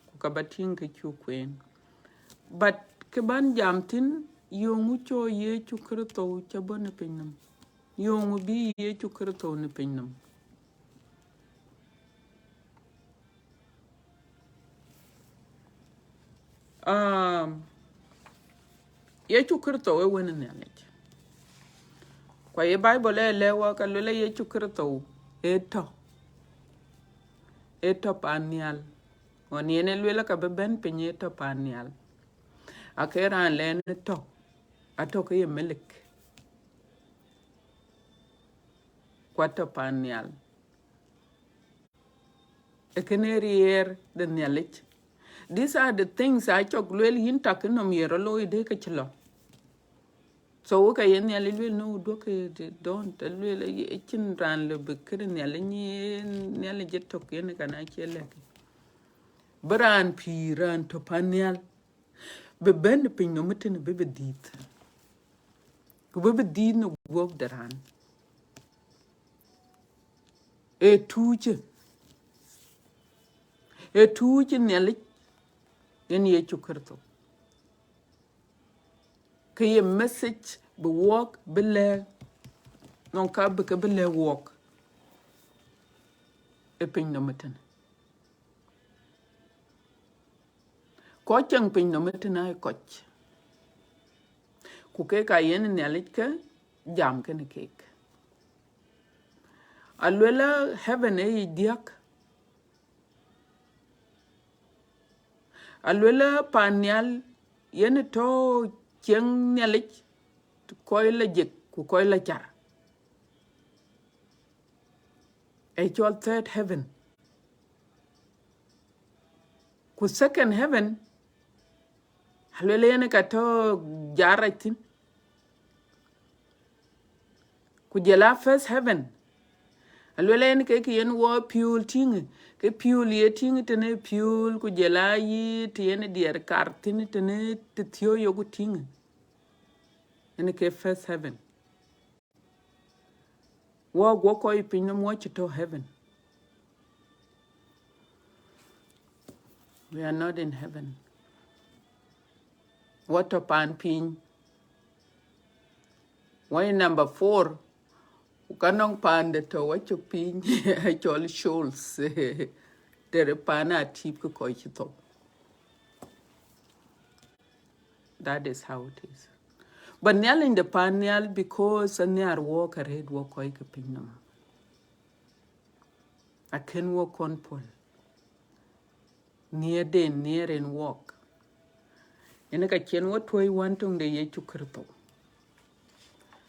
ku ka ba tïŋ ke cuk kueen. But kë ban jam thïn, yöŋu cɔl Yecu Kërtho cä bɔ̈ në pinynhom? Yöŋu bï Yecu Kërtho në pinynhom? Um, Yecu Kërtho ee Wën ë Nhialic. Ku aye Bible ë lɛ̈k wɔ, ka luel Yecu Kërtho ee tɔ̈, ee tɔ̈ pan nhial. Ɣɔn yen ë luel ka bï bɛ̈n piny ee tɔ̈ pan nhial. Ake raan lɛn ë tɔ̈, atɔ̈ ke ye melik, ku atɔ̈ pan nhial. Ee kënë riɛɛr de Nhialic. These are the things a cɔk lueel yïn tak ë nɔm ye rɔt looi de ke cï lɔ. So, wek aye Nhialic lueel, no, duɔ̈kkë, don't, alueel, acïn raan lëu bï këde Nhialic, nyi Nhialic ë tök, yen kan acie lɛ̈k. Bï raan pïïr, raan tɔ̈ pan nhial, bï bɛ̈n piny nɔm ëtënë, bï bï dhiëth. Ku bï bï dhiëth në guɔ̈p de raan. Ee tuucë, ee tuucë Nhialic, yen Yecu Kërtho. Ke ye message bï wɔk bï lɛ̈k, nɔŋ ka bï ke bï lɛ̈k wɔk ë piny nɔm ëtënë. Kɔc ceŋ piny nɔm ëtënë aa kɔc. Ku kek aa yen Nhialic ke jam kenë kek. Aluel ë heaven ë yic diäk. Aluel ë pan nhial yen tɔ̈ cieŋ Nhialic, kɔc la jek ku kɔc la car. Ee cɔl third heaven. Ku second heaven, aluel yen ka tɔ̈ jar rac thïn. Ku jɔl a first heaven, aluel yen ke kë yen wɔ piööl tïŋ, ke piööl ye tïŋ tënë piööl, ku jɔl a yï të yen diɛɛr kar thïn tënë të thiɔ̈k yok tïŋ. Yen ke first heaven. Wɔ guɔ kɔc piny nɔm wɔ cï tɔ̈ heaven. We are not in heaven. Wɔ tɔ̈ pan piny. Wɔ ye number four. Ku ka nɔŋ paan de tɔ̈ wɔ cök piny, acɔl Sheol. Tëde paan atip ke kɔc cï thou. That is how it is. But Nhialic de pan nhial, because anhiar wɔk arëët wɔ kɔc ke piny nɔm. Akën wɔ kɔn puɔl. Nhiërden, nhiër en wɔk. Yen ka cïn wɔ tuɔ̈c wän töŋ de Yecu Kërtho.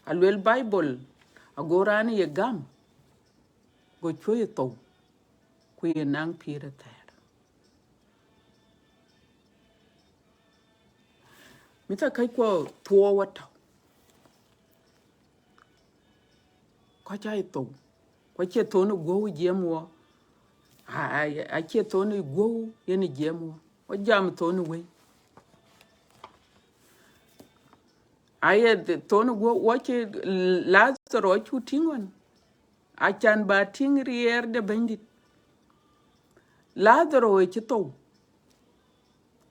Aluel Bible, ago raan ye gam, go cuɔ̈c ë thou, ku ye naŋ pïïr ë thɛɛr. Mïth, käckuɔ thuɔɔu atɔ̈. Kɔc aa ye thou. Ku acie thon ë guɔ̈u jiɛɛm wɔ. A, a, acie thon ë guɔ̈u yen jiɛɛm wɔ. Wɔ jam thon ë wëi. Aye th-, thon ë guɔ̈u, wɔ cï Lazaro acuk tïŋ ɣɔn. Acan ba tïŋ riɛɛr de Bɛ̈nydït. Lazaro ë cï thou.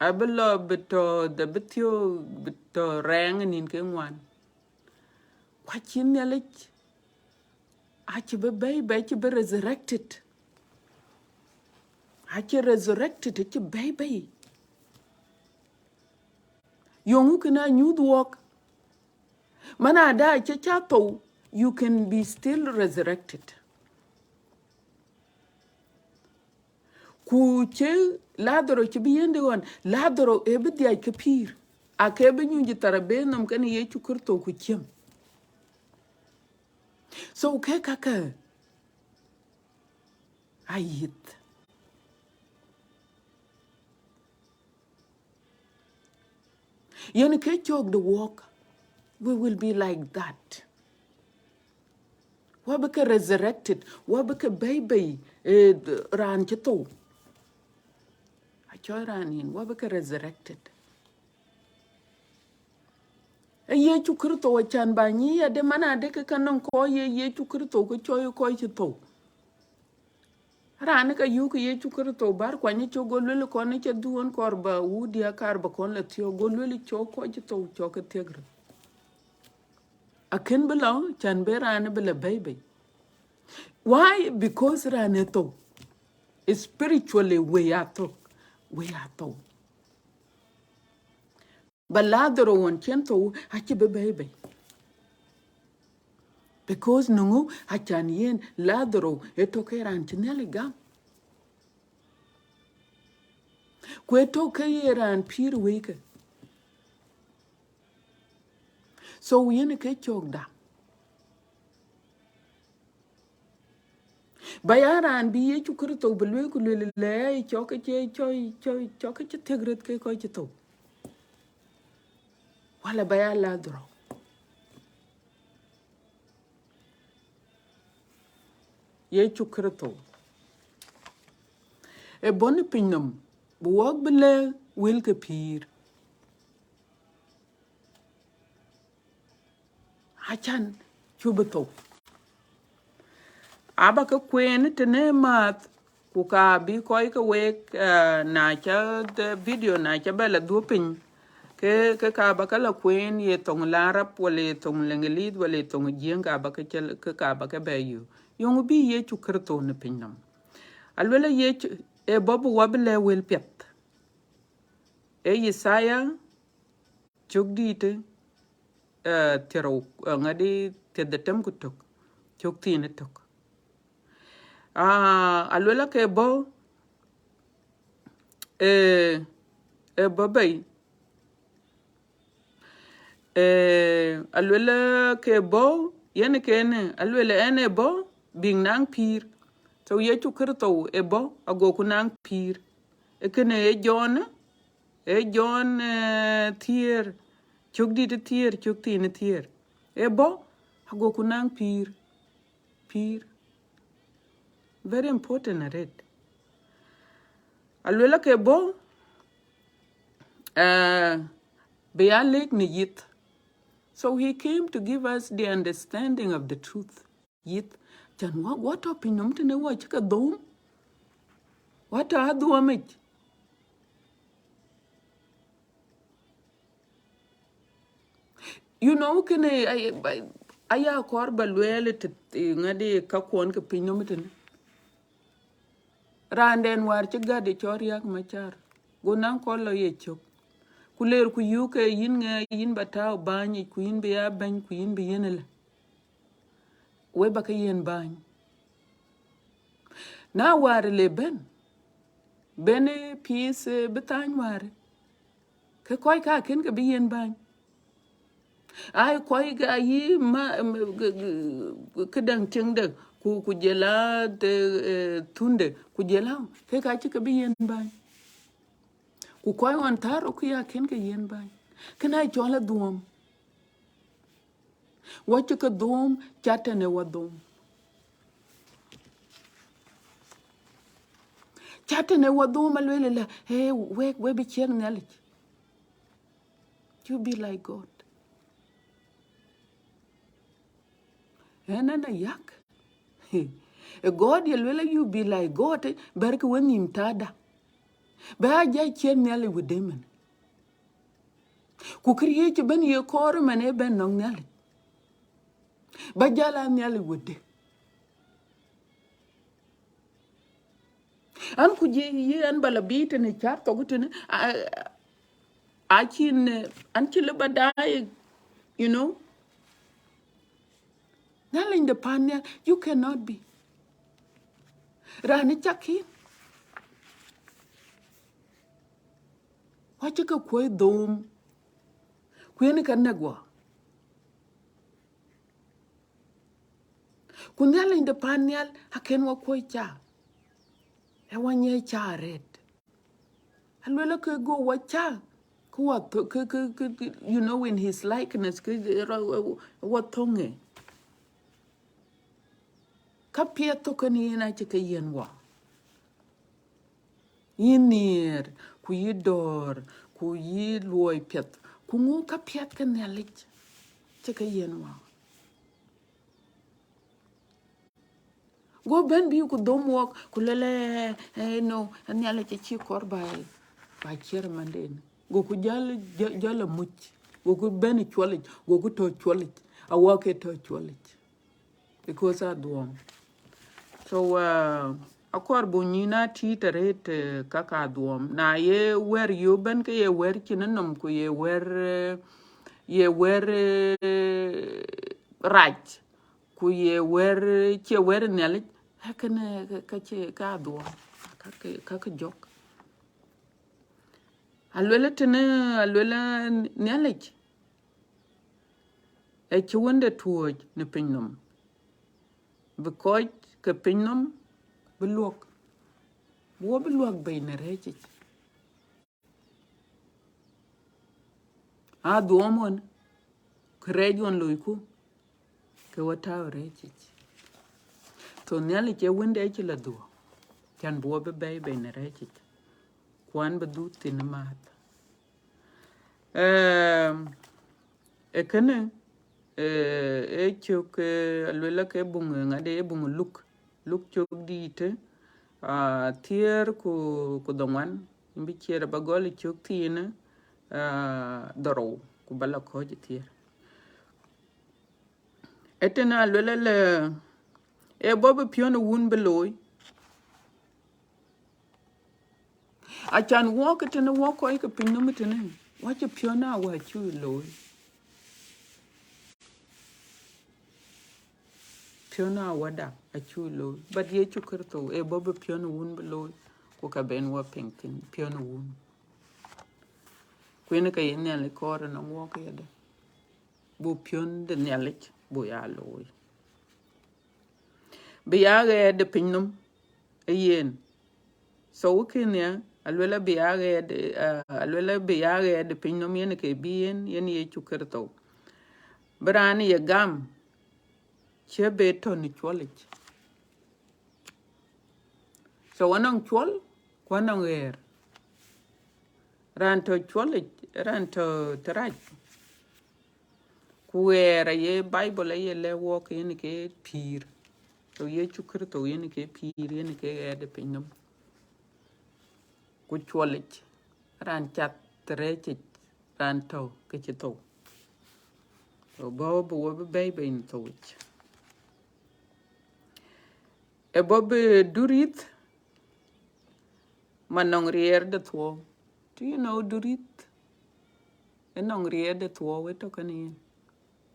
Abï lɔ bï tɔ̈, de bï thiɔ̈k, bï tɔ̈ rɛɛŋ ë nïn ke ŋuan. Ku acï Nhialic, acï bï bɛ̈i bɛ̈i, acï bï resurrected. Acï resurrected, acï bɛ̈i bɛ̈i. Yöŋ kën a nyuth wɔk. Man ada cï ca thou, you can be still resurrected. Ku cï Lazaro cï bï yiëndë ɣɔn, Lazaro ë bï dhiac ke pïïr. Ake bï nyuc thar abëë nɔm kenë Yecu Kërtho ku ciëm. So ke kakë ayith. Yen ke cök de wɔk, we will be like that. Wɔ bï ke resurrected, wɔ bï ke bɛ̈i bɛ̈i, eh, raan cï thou. Acɔl raan yen, wɔ bï ke resurrected. Ee Yecu Kërtho acan ba nyic ade, man ade ke ka nɔŋ kɔc ye Yecu Kërtho ke cɔl kɔc cï thou. Raan ka yök Yecu Kërtho bär kuany cök, go lueel kɔn cï dhuɔn kɔɔr ba wut diäk kaar ba kɔn la thiɔ̈k, go lueel cök kɔc cï thou cök ke thiëk röt. Akën bï lɔ, can bï raan bï la bɛ̈i bɛ̈i. Why? Because raan ë thou. Spiritually, we are thou. We are thou. Ba Lazaro ɣɔn cïn thou, acï bï bɛ̈i bɛ̈i. Because në ŋö? Acan yen Lazaro ë tɔ̈ ke raan cï Nhialic gam. Ku ë tɔ̈ ke ye raan pïïr wëike. So yen ke cökda. Ba ya raan bï Yecu Kërtho bï lueel ku lueel lɛ, cök ke cï, cök, cök, cök ke cï thiëk röt ke kɔc cï thou. Wala ba ya Lazaro. Yecu Kërtho, ë bɔ̈ në pinynhom bï wɔk bï lɛ̈k wël ke pïïr. Acän cuk bï thou. Aba ke kueen tënë määth, ku ka bï kɔc ke wek, eh, na ca the video, na ca bɛ la dhuɔ̈k piny, ke, ke ka ba ke la kueen ye thoŋ Larab, wala ye thoŋ Leŋgelith, wala ye thoŋ Jiëŋ, ka ba ke cä, ke ka ba ke bɛ yök. Yöŋ bï Yecu Kërtho në pinynhom. Aluel a Yecu, ë bɔ̈ bï wɔ bï lɛ̈k wël piɛth. Ee Yithaya cök dïïtë, eh, thiërou, eh, ŋadï thiërdhetem ku tök, cök thiin ë tök. Ah, aluel a ke bɔ̈, eh, ë bɔ̈ bei. Eh, aluel a ke bɔ̈, yen kënë, aluel ɣɛn ë bɔ̈ bïk naŋ pïïr. So Yecu Kërtho ë bɔ̈, agoku naŋ pïïr. Ee kënë ee Jɔn, ee Jɔn, eh, thiëër, cök dïïtë thiëër, cök thiin thiëër. Ë bɔ̈, agoku naŋ pïïr. Pïïr. Very important arëët. Aluel a ke bɔ̈, eh, bï ya lëk në yith. So he came to give us the understanding of the truth. Yith, cän wɔk, wɔ tɔ̈ pinynhom tënë wɔ cï ke dhom. Wɔ tɔ̈ adhuɔmic. You know, kënë, ay, ay, aya kɔɔr ba lueel të, të ŋadï ka kuɔn ke pinynhom tënë. Raanden wäär cï gät ë cɔl Riäk Macar, go naŋ kɔc lɔ ye cök. Ku leer ku yuk ke yïn ŋɛ, yïn ba tääu bäny yic, ku yïn bï ya bɛ̈ny, ku yïn bï yiën ëlë. Wek ba ke yiën bäny. Na wäär le bɛ̈n, bɛ̈n ë peace, eh, bï thany wäär, ke kɔc ka kën ke bï yiën bäny. Ai, kɔc ke ayï ma, em, ke, ke, këdäŋ tiŋde, ku, ku jël a de, eh, thunde, ku jël a, ke ka cï ke bï yiën bäny. Ku kɔc ɣɔn thär rok, ke ya kën ke yiën bäny. Kënë acɔl adhuɔm. Wɔ cï ke dhom, ca tënë wɔ dhom. Ca tënë wɔ dhom aluel ëlë, hey, wek, wek bï ciɛ̈n Nhialic. You be like God. Ënën ayak. Ë God ye luel, you be like God, eh, bɛ̈rkï wenhïïm thada. Bɛ a jai ciɛ̈n Nhialic wëde mën. Ku këriëëc ëbën ye kɔɔr ëmën ë bɛ̈n nɔŋ Nhialic. Ba jäl a Nhialic wëde. An ku jï yï an ba la bï tënë cath thok tënë, a, a, acïn, eh, an cï lëu ba daai, you know. Nhialic de pan nhial, you cannot be. Raan ë cak yïn. Wɔ cï ke kuɔi dhom. Ku yen ke nɛ̈k wɔ. Ku Nhialic de pan nhial akën wɔ kuɔi ca. Ë wɔ nyiɛc ca arëët. Aluel ke go wɔ ca, ke wɔ thö-, ke, ke, ke, ke, you know, in his likeness, ke rɔ, wɔ thöŋ ë. Ka piɛth thok kën yen acï ke yiën wɔ. Yï nhiëër, ku yï dɔ̈ɔ̈r, ku yï luɔi piɛth, ku ŋu ka piɛth ke Nhialic cï ke yiën wɔ. Go bɛ̈n bï ku dhom wɔk, ku lëlë, eh, no, Nhialic acï kɔɔr ba, ba ciɛ̈r manden. Goku jäl, jä-, jäl amuc. Goku bɛ̈n cuɔlic, goku tɔ̈ cuɔlic. Awɔk ke tɔ̈ cuɔlic. Because adhuɔm. So, uh, akɔɔr buk nyïn a tïït arëët, eh, ka ka dhuɔm. Na ye wɛ̈r yök bɛ̈n ke ye wɛ̈r cïn nɔm, ku ye wɛ̈r, eh, ye wɛ̈r, eh, rac, ku ye wɛ̈r, cie wɛ̈r Nhialic, ë kënë, eh, ka, ka cie ka dhuɔm, ka ke, ka ke jɔk. Aluel tënë, aluel Nhialic, ë cï Wënde tuɔ̈ɔ̈c në pinynhom, bï kɔc ke pinynhom bï luɔ̈k, bï wɔ bï luɔ̈k bei në rɛ̈ɛ̈cic. Adhuɔm ɣɔn, kërɛɛc ɣɔn loiku, ke wɔ tääu rɛ̈ɛ̈cic. So Nhialic ee Wënde acï la dhuɔ̈k, can bï wɔ bï bɛ̈ɛ̈i bei në rɛ̈ɛ̈c yic, ku an bï dhuk thïn ë määth. Ehm, ee kënë, ee, ee cök, ee, aluel ke buŋ, ee, ŋadë, ee buŋ Luk, Luk cök dïïtë, aa, thiëër ku, ku dhoŋuan, yïn bï ciɛɛr aba gɔl ë cök thiinë, aa, dhorou, ku ba la kɔ̈ɔ̈c ë thiëër. Ee tënë aluel ëlë, ee bɔ̈ bï piɔ̈n ë wun bï looi. Acan wɔɔk ë tënë wɔɔk kɔc ke piny nɔm ë tënë, wacï piɔ̈n awä cuk looi. Piɔ̈n awäda acuk looi. But Yecu Kërtho ee bɔ̈ bï piɔ̈n ë wun bï looi, ku ka ben wɔ piŋ thïn piɔ̈n ë wun. Ku yen ka ye Nhialic kɔɔr ënɔŋ wɔɔk yadë, buk piɔ̈n de Nhialic buk ya looi. Bï ya ɣɛɛt de piny nɔm ë yen. So kënë ya, aluel abï ya ɣɛɛt, ah, aluel abï ya ɣɛɛt de piny nɔm yen ke bï yen, yen Yecu Kërtho. Bï raan ye gam, cï be tɔ̈ në cuɔlic. So anɔŋ cuɔl, ku anɔŋ ɣɛɛr. Raan tɔ̈ cuɔlic, raan tɔ̈ tërac. Ku ɣɛɛr aye Bible aye lɛ̈k wɔɔk yen ke pïïr. So Yecu Kërtho yen ke pïïr, yen ke ɣɛɛt de piny nɔm. Ku cuɔlic, raan cath rɛ̈ɛ̈c yic, raan tɔ̈ ke cï thou. So bɔ̈ bï wɔ bï bɛ̈ɛ̈i bei në thou yic. Ee bɔ̈ bï duriith, ma nɔŋ riɛɛr de thuɔɔu. Do you know duriith? Ë nɔŋ riɛɛr de thuɔɔu ë tɔ̈ kenë yen.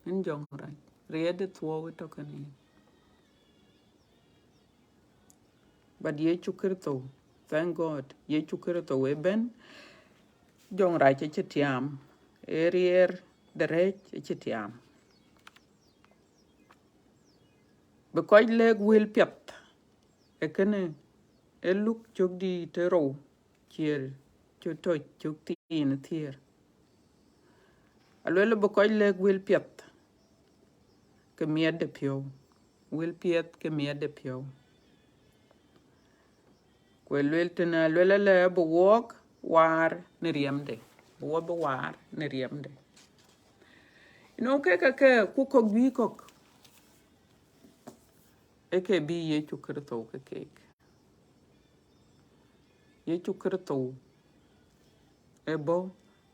Yen jɔŋrac, riɛɛr de thuɔɔu ë tɔ̈ kenë yen. But Yecu Kërtho, thank God, Yecu Kërtho ë bɛ̈n, jɔŋrac acï tiaam, ee riɛɛr de rɛ̈ɛ̈c acï tiaam. Bï kɔc lɛ̈k wël piɛth, ee kënë, ee Luk cök dïïtë rou, ciɛɛr cök tɔ̈ cök thiin thiëër. Aluel bï kɔc lɛ̈k wël piɛth ke miɛt de piɔ̈u, wël piɛth ke miɛt de piɔ̈u. Ku ë luel tënë, aluel ëlë bï wɔɔk waar në riɛmde, bï wɔ bï waar në riɛmde. You know, kek ke, ke ku kɔ̈k juëc kɔ̈k, ee ke bï Yecu Kërtho ke keek. Yecu Kërtho ë bɔ̈,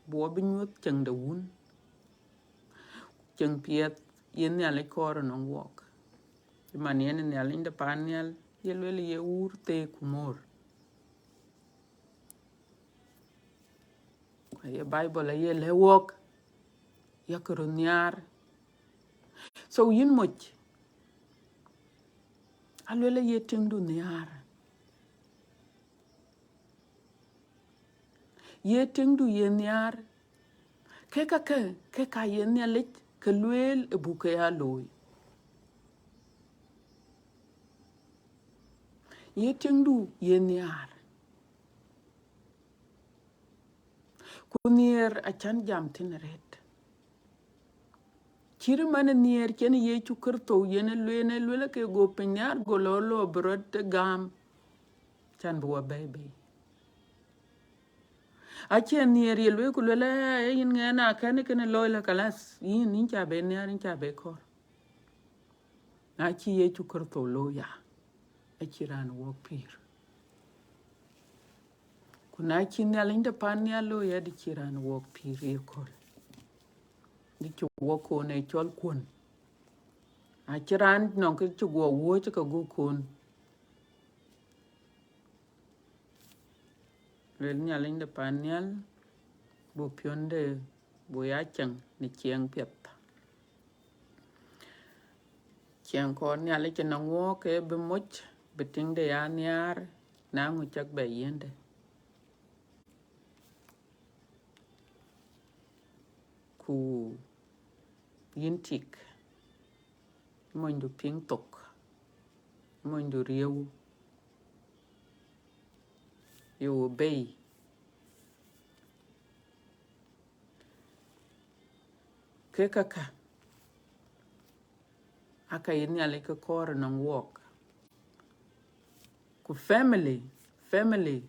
bï wɔ bï nyuɔ̈th ceŋ de wun, ceŋ piɛth ye Nhialic kɔɔr ënɔŋ wɔɔk. Cï man yen Nhialic de paan nhial ye luel ye wuur theek ku moor. Aye Bible aye lɛ̈k wɔɔk, yak röt nhiaar. So yïn moc, aluel aye tiŋdu nhiaar. Ye tiŋdu ye nhiaar. Kek käkë, kek ka ye Nhialic ke lueel ë buk ke ya looi. Ye tiŋdu ye nhiaar. Ku nhiɛɛr acan jam thïn arëët. Cït man nhiɛɛr cïn Yecu Kërtho yen ë lueel, ë lueel ke go piny nhiaar, go lɔ lɔ bï rɔt gam, can bï wɔ bɛ̈ɛ̈i bei. Acie nhiɛɛr ye lueel ku lueel, "Ee, yïn ŋɛn akɛ̈n kënë looi la kalas, yïn, yïn ca be nhiaar, yïn ca be kɔɔr." Na cï Yecu Kërtho looi ya, acï raan wɔɔk pïïr. Ku na cï Nhialic de paan nhial looi ya, dï cï raan wɔɔk pïïr ye kööl. Dï cï wɔɔk koon ë cɔl kuɔ̈n. Acï raan nɔŋ kë cï guɔ wuɔ̈ɔ̈c ke guɔ koon. Luel Nhialic de paan nhial, buk piɔ̈nde, buk ya ceŋ në ciɛɛŋ piɛth. Ciɛɛŋ kɔɔr Nhialic ënɔŋ wɔɔk ke bï moc, bï tiŋde ya nhiaar, na ŋö cak bɛ yiëndë. Ku yïn tik, monydu piŋ thok, monydu riëëu, yï wɔ bei. Ke käkkä, aka ye Nhialic ke kɔɔr ënɔŋ wɔɔk. Ku family, family,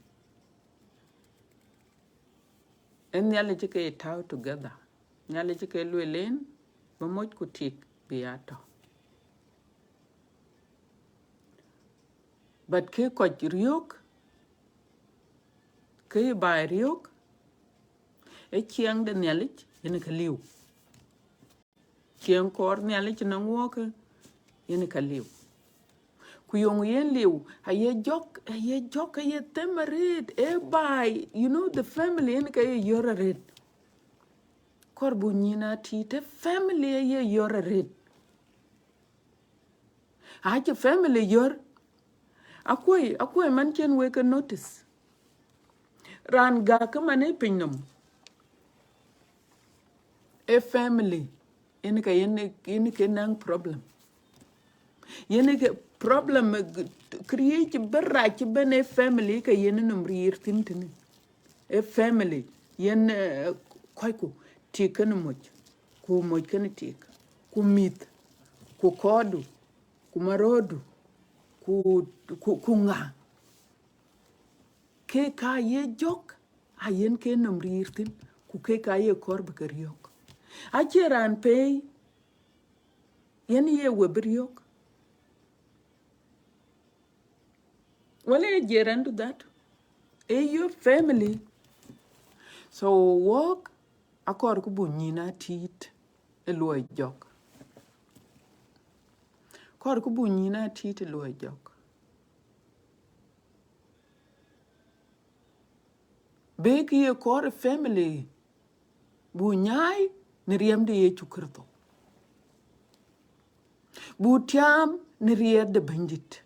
ee Nhialic ke tääu together. Nhialic ke lueel en, bï moc ku tik bï ya tɔ̈. But ke kɔc riɔ̈ɔ̈k, ke baai riɔ̈ɔ̈k, ee ciɛɛŋ de Nhialic yen ke liu. Ciɛɛŋ kɔɔr Nhialic nɔŋ wɔɔk, yen ka liu. Ku yöŋ yen liu, aye jɔk, aye jɔk, aye them arëët, ee baai, you know, the family yen ka ye yɔ̈ɔ̈r arëët. Kɔɔr buk nyïn a tiit, ee family aye yɔ̈ɔ̈r arëët. Acï family yɔ̈ɔ̈r, akuɔ̈i, akuɔ̈i man cïn wek ke notice. Raan gäk ke man ë piny nɔm, ee family, yen ka yen, yen ke naŋ problem. Yen ke problem, eh, g-, create bï rac cï bɛ̈n ee family ke yen nɔm riir thïn tënë. Ee family, yen, eh, kɔcku tik kenë moc, ku moc kenë tik, ku mïth, ku kɔɔrdu, ku maröödu, ku, ku, ku ŋa. Ke ka ye jɔk, ayen ke nɔm riir thïn, ku ke ka ye kɔɔr bï ke riɔ̈ɔ̈k. Acie raan pei, yen ye we bï riɔ̈ɔ̈k. Wala ye jirandu that. Ee your family. So wɔɔk, akɔɔr ku buk nyïn a tiit ë luɔi jɔk. Kɔɔr ku buk nyïn a tiit ë luɔi jɔk. Bï kë ye kɔɔr ë family, buk nyaai në riɛm de Yecu Kërtho. Buk tiaam në riɛɛt de Bɛ̈nydït.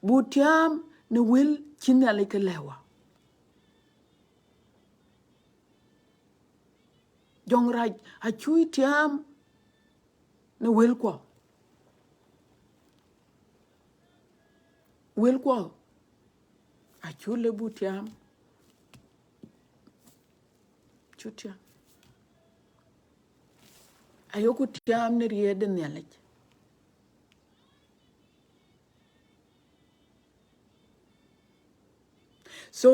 Buk tiaam në wël cï Nhialic ke lɛ̈k wa. Jɔŋrac acuk tiaam në wëlkuɔ. Wëlkuɔ acuk lëu buk tiaam. Cuk tiaam. Ayeku tiaam në riɛɛt de Nhialic. So,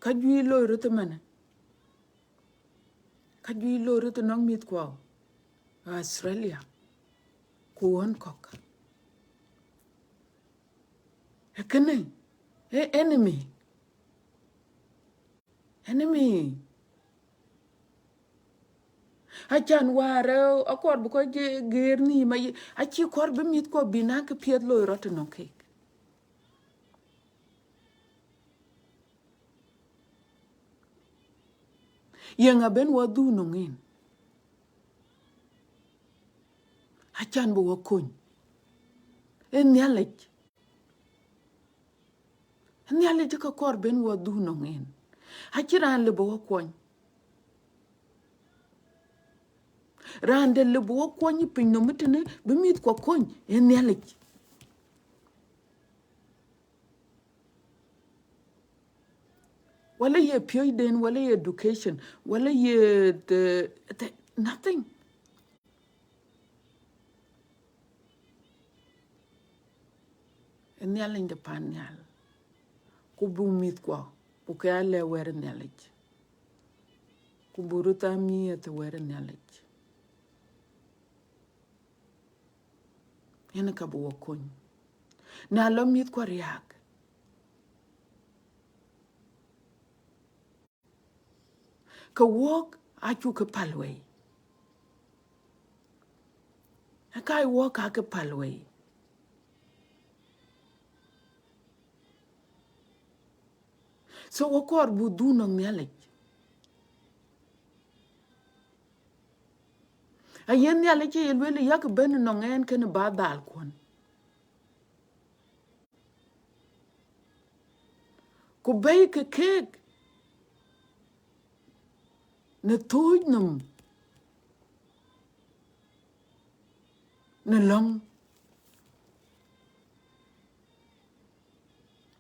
ka juëc loi röt ëmënë. Ka juëc loi röt ënɔŋ mïthkuɔ Australia, ku ɣän kɔ̈k. Ee kënë, ee enemy. Enemy. Acan wäär, eh, akɔɔr bï kɔc je-, geer nhïïm, aye, acï kɔɔr bï mïthkuɔ bï naŋ kë piɛth loi rɔt ënɔŋ keek. Yeŋa bɛ̈n wɔ dhuk nɔŋ en? Acan bï wɔ kony. Ee Nhialic. Nhialic ë ka kɔɔr bɛ̈n wɔ dhuk nɔŋ en. Acïn raan lëu bï wɔ kuɔny. Raan dɛ̈ lëu bï wɔ kuɔny ë piny nɔm ëtënë, bï mïthkuɔ kony, ee Nhialic. Wala ye piööcden, wala ye education, wala ye the, the, nothing. Ee Nhialic de pan nhial. Ku buk mïthkuɔ, buk ke ya lɛ̈k wɛ̈t ë Nhialic. Ku buk röt aa miɛth ë wɛ̈t ë Nhialic. Yen ka bï wɔ kony. Na lɔ mïthkuɔ riääk, ke wɔɔk acuk ke päl wei. Ë ka wɔɔk aa ke päl wei. So wɔ kɔɔr buk dhuk nɔŋ Nhialic. Aye Nhialic ë ye lueel ë yak bɛ̈n nɔŋ ɛn kënë ba dhal kuɔn. Ku bɛ̈i ke keek në thööc nɔm në lɔ̈ŋ.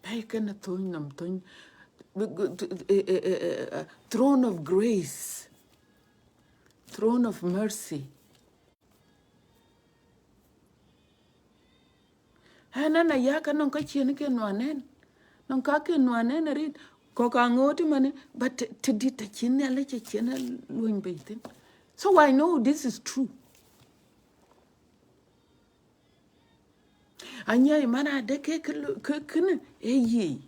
Bɛ̈i ke në thööc nɔm, thööc, eh, eh, eh, eh, eh, throne of grace, throne of mercy. Ɛn, ɛn aya ka nɔŋ ka cïn ke nuan ɛn. Nɔŋ ka ke nuan ɛn arët. Kɔ̈k aŋoot ëmënë, but të, të dït acïn Nhialic acïn luɔny bei thïn. So I know this is true. Anyiɛɛi man adë ke, ke, ke, kënë ë yiëë.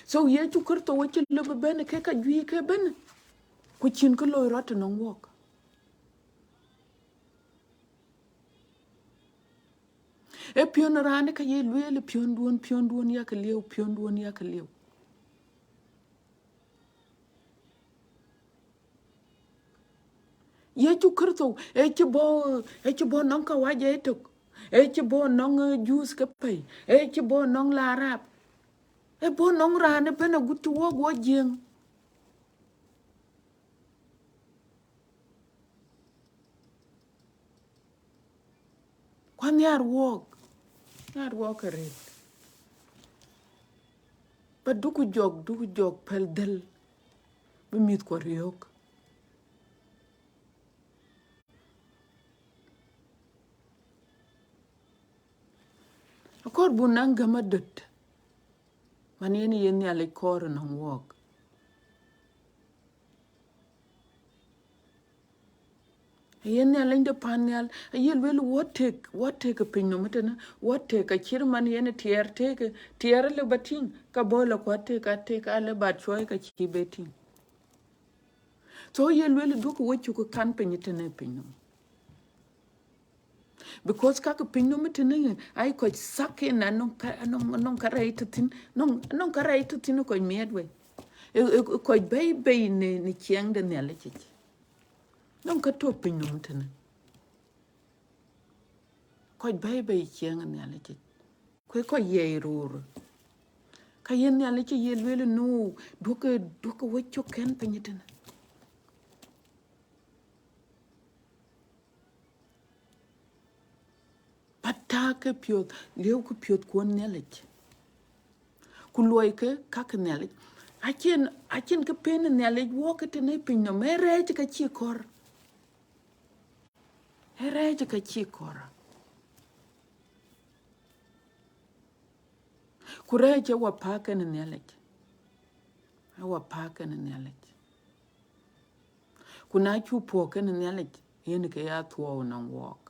So Yecu Kërtho acï lëu bï bɛ̈n ke ka juëc ke bɛ̈n, ku cïn kë loi rɔt tënɔŋ wɔk. Ee piɔ̈n raan ka ye lueel piɔ̈nduɔ̈n, piɔ̈nduɔ̈n yakë lieu, piɔ̈nduɔ̈n yakë lieu. Yecu Kërtho, ë cï bɔ̈, ë cï bɔ̈ nɔŋ kawaja ëtök, ë cï bɔ̈ nɔŋ, eh, Juudh ke pɛ̈i, ë cï bɔ̈ nɔŋ la Arab, ë bɔ̈ nɔŋ raan ëbɛ̈n agut cï wɔk wɔ Jiëëŋ. Ku anhiar wɔk, nhiar wɔk arët. But dukï jɔk, dukï jɔk pɛ̈l dhël, bï mïthkuɔ riɔ̈ɔ̈k. Akɔɔr buk naŋ gäm adöt, man yen ye Nhialic kɔɔr ënɔŋ wɔk. Aye Nhialic de pan nhial, aye lueel, wɔ tëk, wɔ tëk ë piny nɔm tënë, wɔ tëk acït man yen tiɛɛr tëk, tiɛɛr lëu ba tïŋ, ka bɔ̈ lɔ ku atëk, atëk alëu ba cuɔɔi ka cïï be tïŋ. So ye lueel, duɔ̈kï wɔ cuk kan piny tënë piny nɔm. Because kakë piny nɔm tënë, ai kɔc thak en, anɔŋ ka, anɔŋ, anɔŋ ka rɛɛc tɔ̈ thïn, anɔŋ, anɔŋ ka rɛɛc tɔ̈ thïn kɔc miɛt wei. Ë, ë, ë kɔc bɛ̈i bei në, në ciɛɛŋ de Nhialic yic. Anɔŋ ka tɔ̈ piny nɔm tënë. Kɔc bɛ̈i bei ciɛɛŋ ë Nhialic yic. Ku ë kɔc yiɛi röör. Ka ye Nhialic ye lueel nu, duɔ̈kï, duɔ̈kï wɔ cuk kɛn piny tënë. But taakë piɔ̈th, liëukë piɔ̈thkuɔn Nhialic. Ku luɔikë kakë Nhialic. Acïn, acïn kë pën Nhialic wɔk tënë piny nɔm, ee rɛɛc ka cïï kɔɔr. Ee rɛɛc ka cïï kɔɔr. Ku rɛɛc ë wɔ pääk kenë Nhialic. Ë wɔ pääk kenë Nhialic. Ku na cuk puɔ̈k kenë Nhialic, yen ke ya thuɔɔu nɔŋ wɔɔk.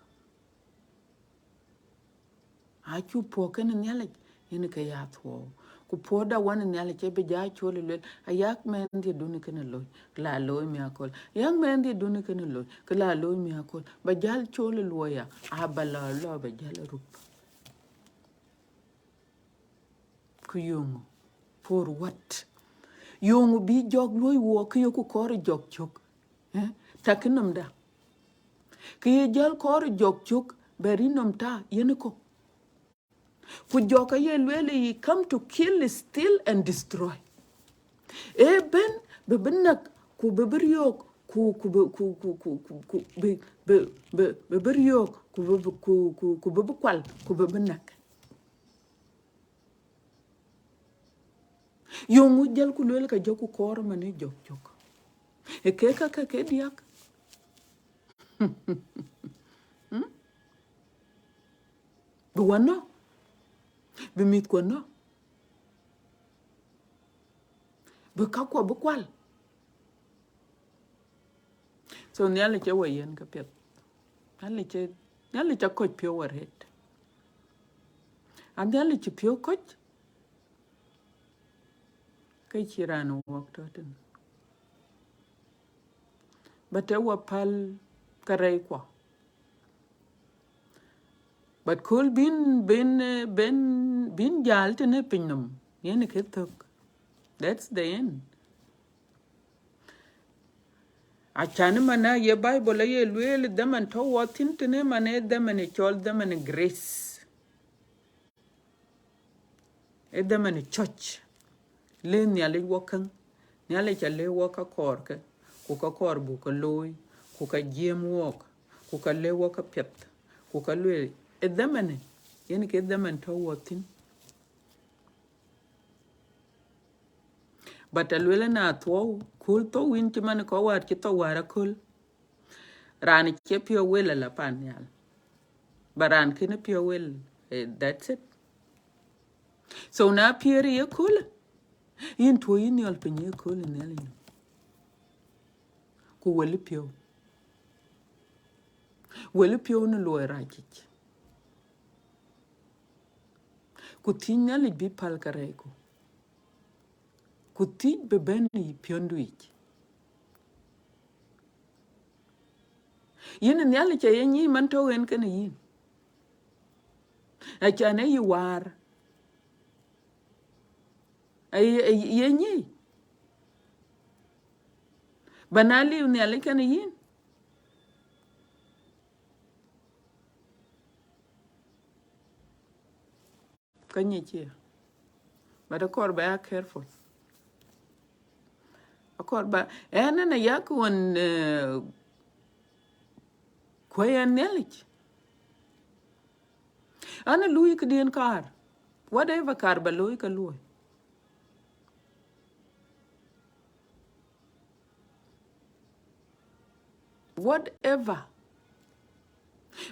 Acuk puɔ̈k kenë Nhialic, yen ke ya thuɔɔu. Ku puɔ̈u da wën Nhialic ë bï jal col ë lueel, ayak mɛnhdiɛ̈dun kënë looi, ke la looi miäk aköl. Ayak mɛnhdiɛ̈dun kënë looi, ke la looi miäk aköl. Ba jal col ë luɔi ya, aba lɔ, lɔ ba jal rup. Ku yöŋö? For what? Yöŋö bï jɔk luɔi wɔk kë yeku kɔɔr jɔk cök? Eh? Takï nɔm da. Kë ye jal kɔɔr jɔk cök, bɛ rin nɔm ta, yen kɔ̈k. Ku jɔk aye lueel, he come to kill, steal and destroy. Ee bɛ̈n, bï bï näk, ku bï bï riɔ̈ɔ̈k, ku, ku bï, ku, ku, ku, ku, ku bï, bï, bï, bï bï riɔ̈ɔ̈k, ku bï, bï, ku, ku, ku bï bï kual, ku bï bï näk. Yöŋö jal ku lueel ka jɔku kɔɔr man ë jɔk cök? Ë ke ka, ka ke diäk. Hmm? Bï wɔ nɔ̈k, bï mïthkuɔ nɔ̈k, bï kakuɔ bï kual. So Nhialic ë wɔ yiɛ̈n ke piɛth. Nhialic ë, Nhialic akɔc piɔ̈u arët. A Nhialic cï piɔ̈u kɔc, ke cï raan wɔk tɔ̈ tënë. But ë wɔ päl kärɛckuɔ. But kööl bïn, bïn, eh, bïn, bïn jäl tënë piny nɔm, yen ke thök. That's the end. Acän man aye Bible aye lueel, dhaman tɔ̈ wɔ thïn tënë man ë dhaman ë cɔl dhaman ë grace. Ë dhaman ë cɔc. Le Nhialic wɔ käŋ. Nhialic alëu wɔ ka kɔɔrkë, ku ka kɔɔr buk ke looi, ku ka jiɛɛm wɔɔk, ku ka lëu wɔ ka piɛth, ku ka lueel. Ë dhaman ë, yen ke dhaman tɔ̈ wɔ thïn. But alueel na thuɔɔu, kööl thou yïn cï man kɔc wäär cï thou wäär aköl. Raan cie piɔ̈u wel ala pan nhial. Ba raan kënë piɔ̈u wel, eh, that's it. So na piɛɛr ye köölë, yïn tuɔ̈ yï nhiɔl piny ye köölë Nhialic nɔm. Ku wël piɔ̈u. Wël piɔ̈u në luɔi rac yic. Ku thiëc Nhialic bï päl kärɛcku. Ku thiëc bï bɛ̈n ë piɔ̈ndu yic. Yïn Nhialic aye nyic man tɔ̈u yen kenë yïn. Acan ë yï waar. Aye, aye, ye nyic. Ba na liu Nhialic kenë yïn. Ka nyic ye. But akɔɔr ba ya careful. Akɔɔr ba, ɛn, ɛn ayak ɣɔn, eh, kuɔ̈i ɛn Nhialic. An, ë luui këdiɛ̈n kaar. Whatever kaar ba looi, ka luɔi. Whatever.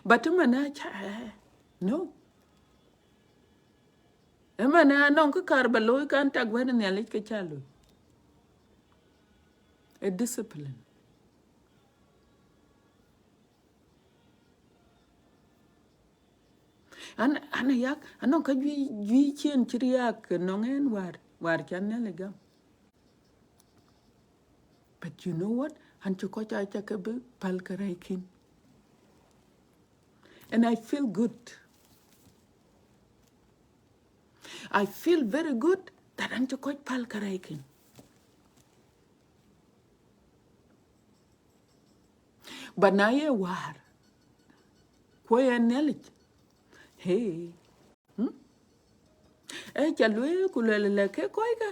But ëmën aca, eh, no. Ëmën anɔŋ kë kaar ba looi, kan tak wɛ̈t Nhialic ke ca looi. A discipline. An, an ayak, anɔŋ ka juëc, juëc ciɛ̈n cï riääk nɔŋ ɛn wäär, wäär can Nhialic gam. But you know what? An cï kɔc aca ke bï päl kärɛcken. And I feel good. I feel very good that an cï kɔc päl kärɛcken. But na ye wäär, kuɔ̈i ɛn Nhialic, hey, hmm? Ee ca lueel ku lueel lɛ ke kɔckë.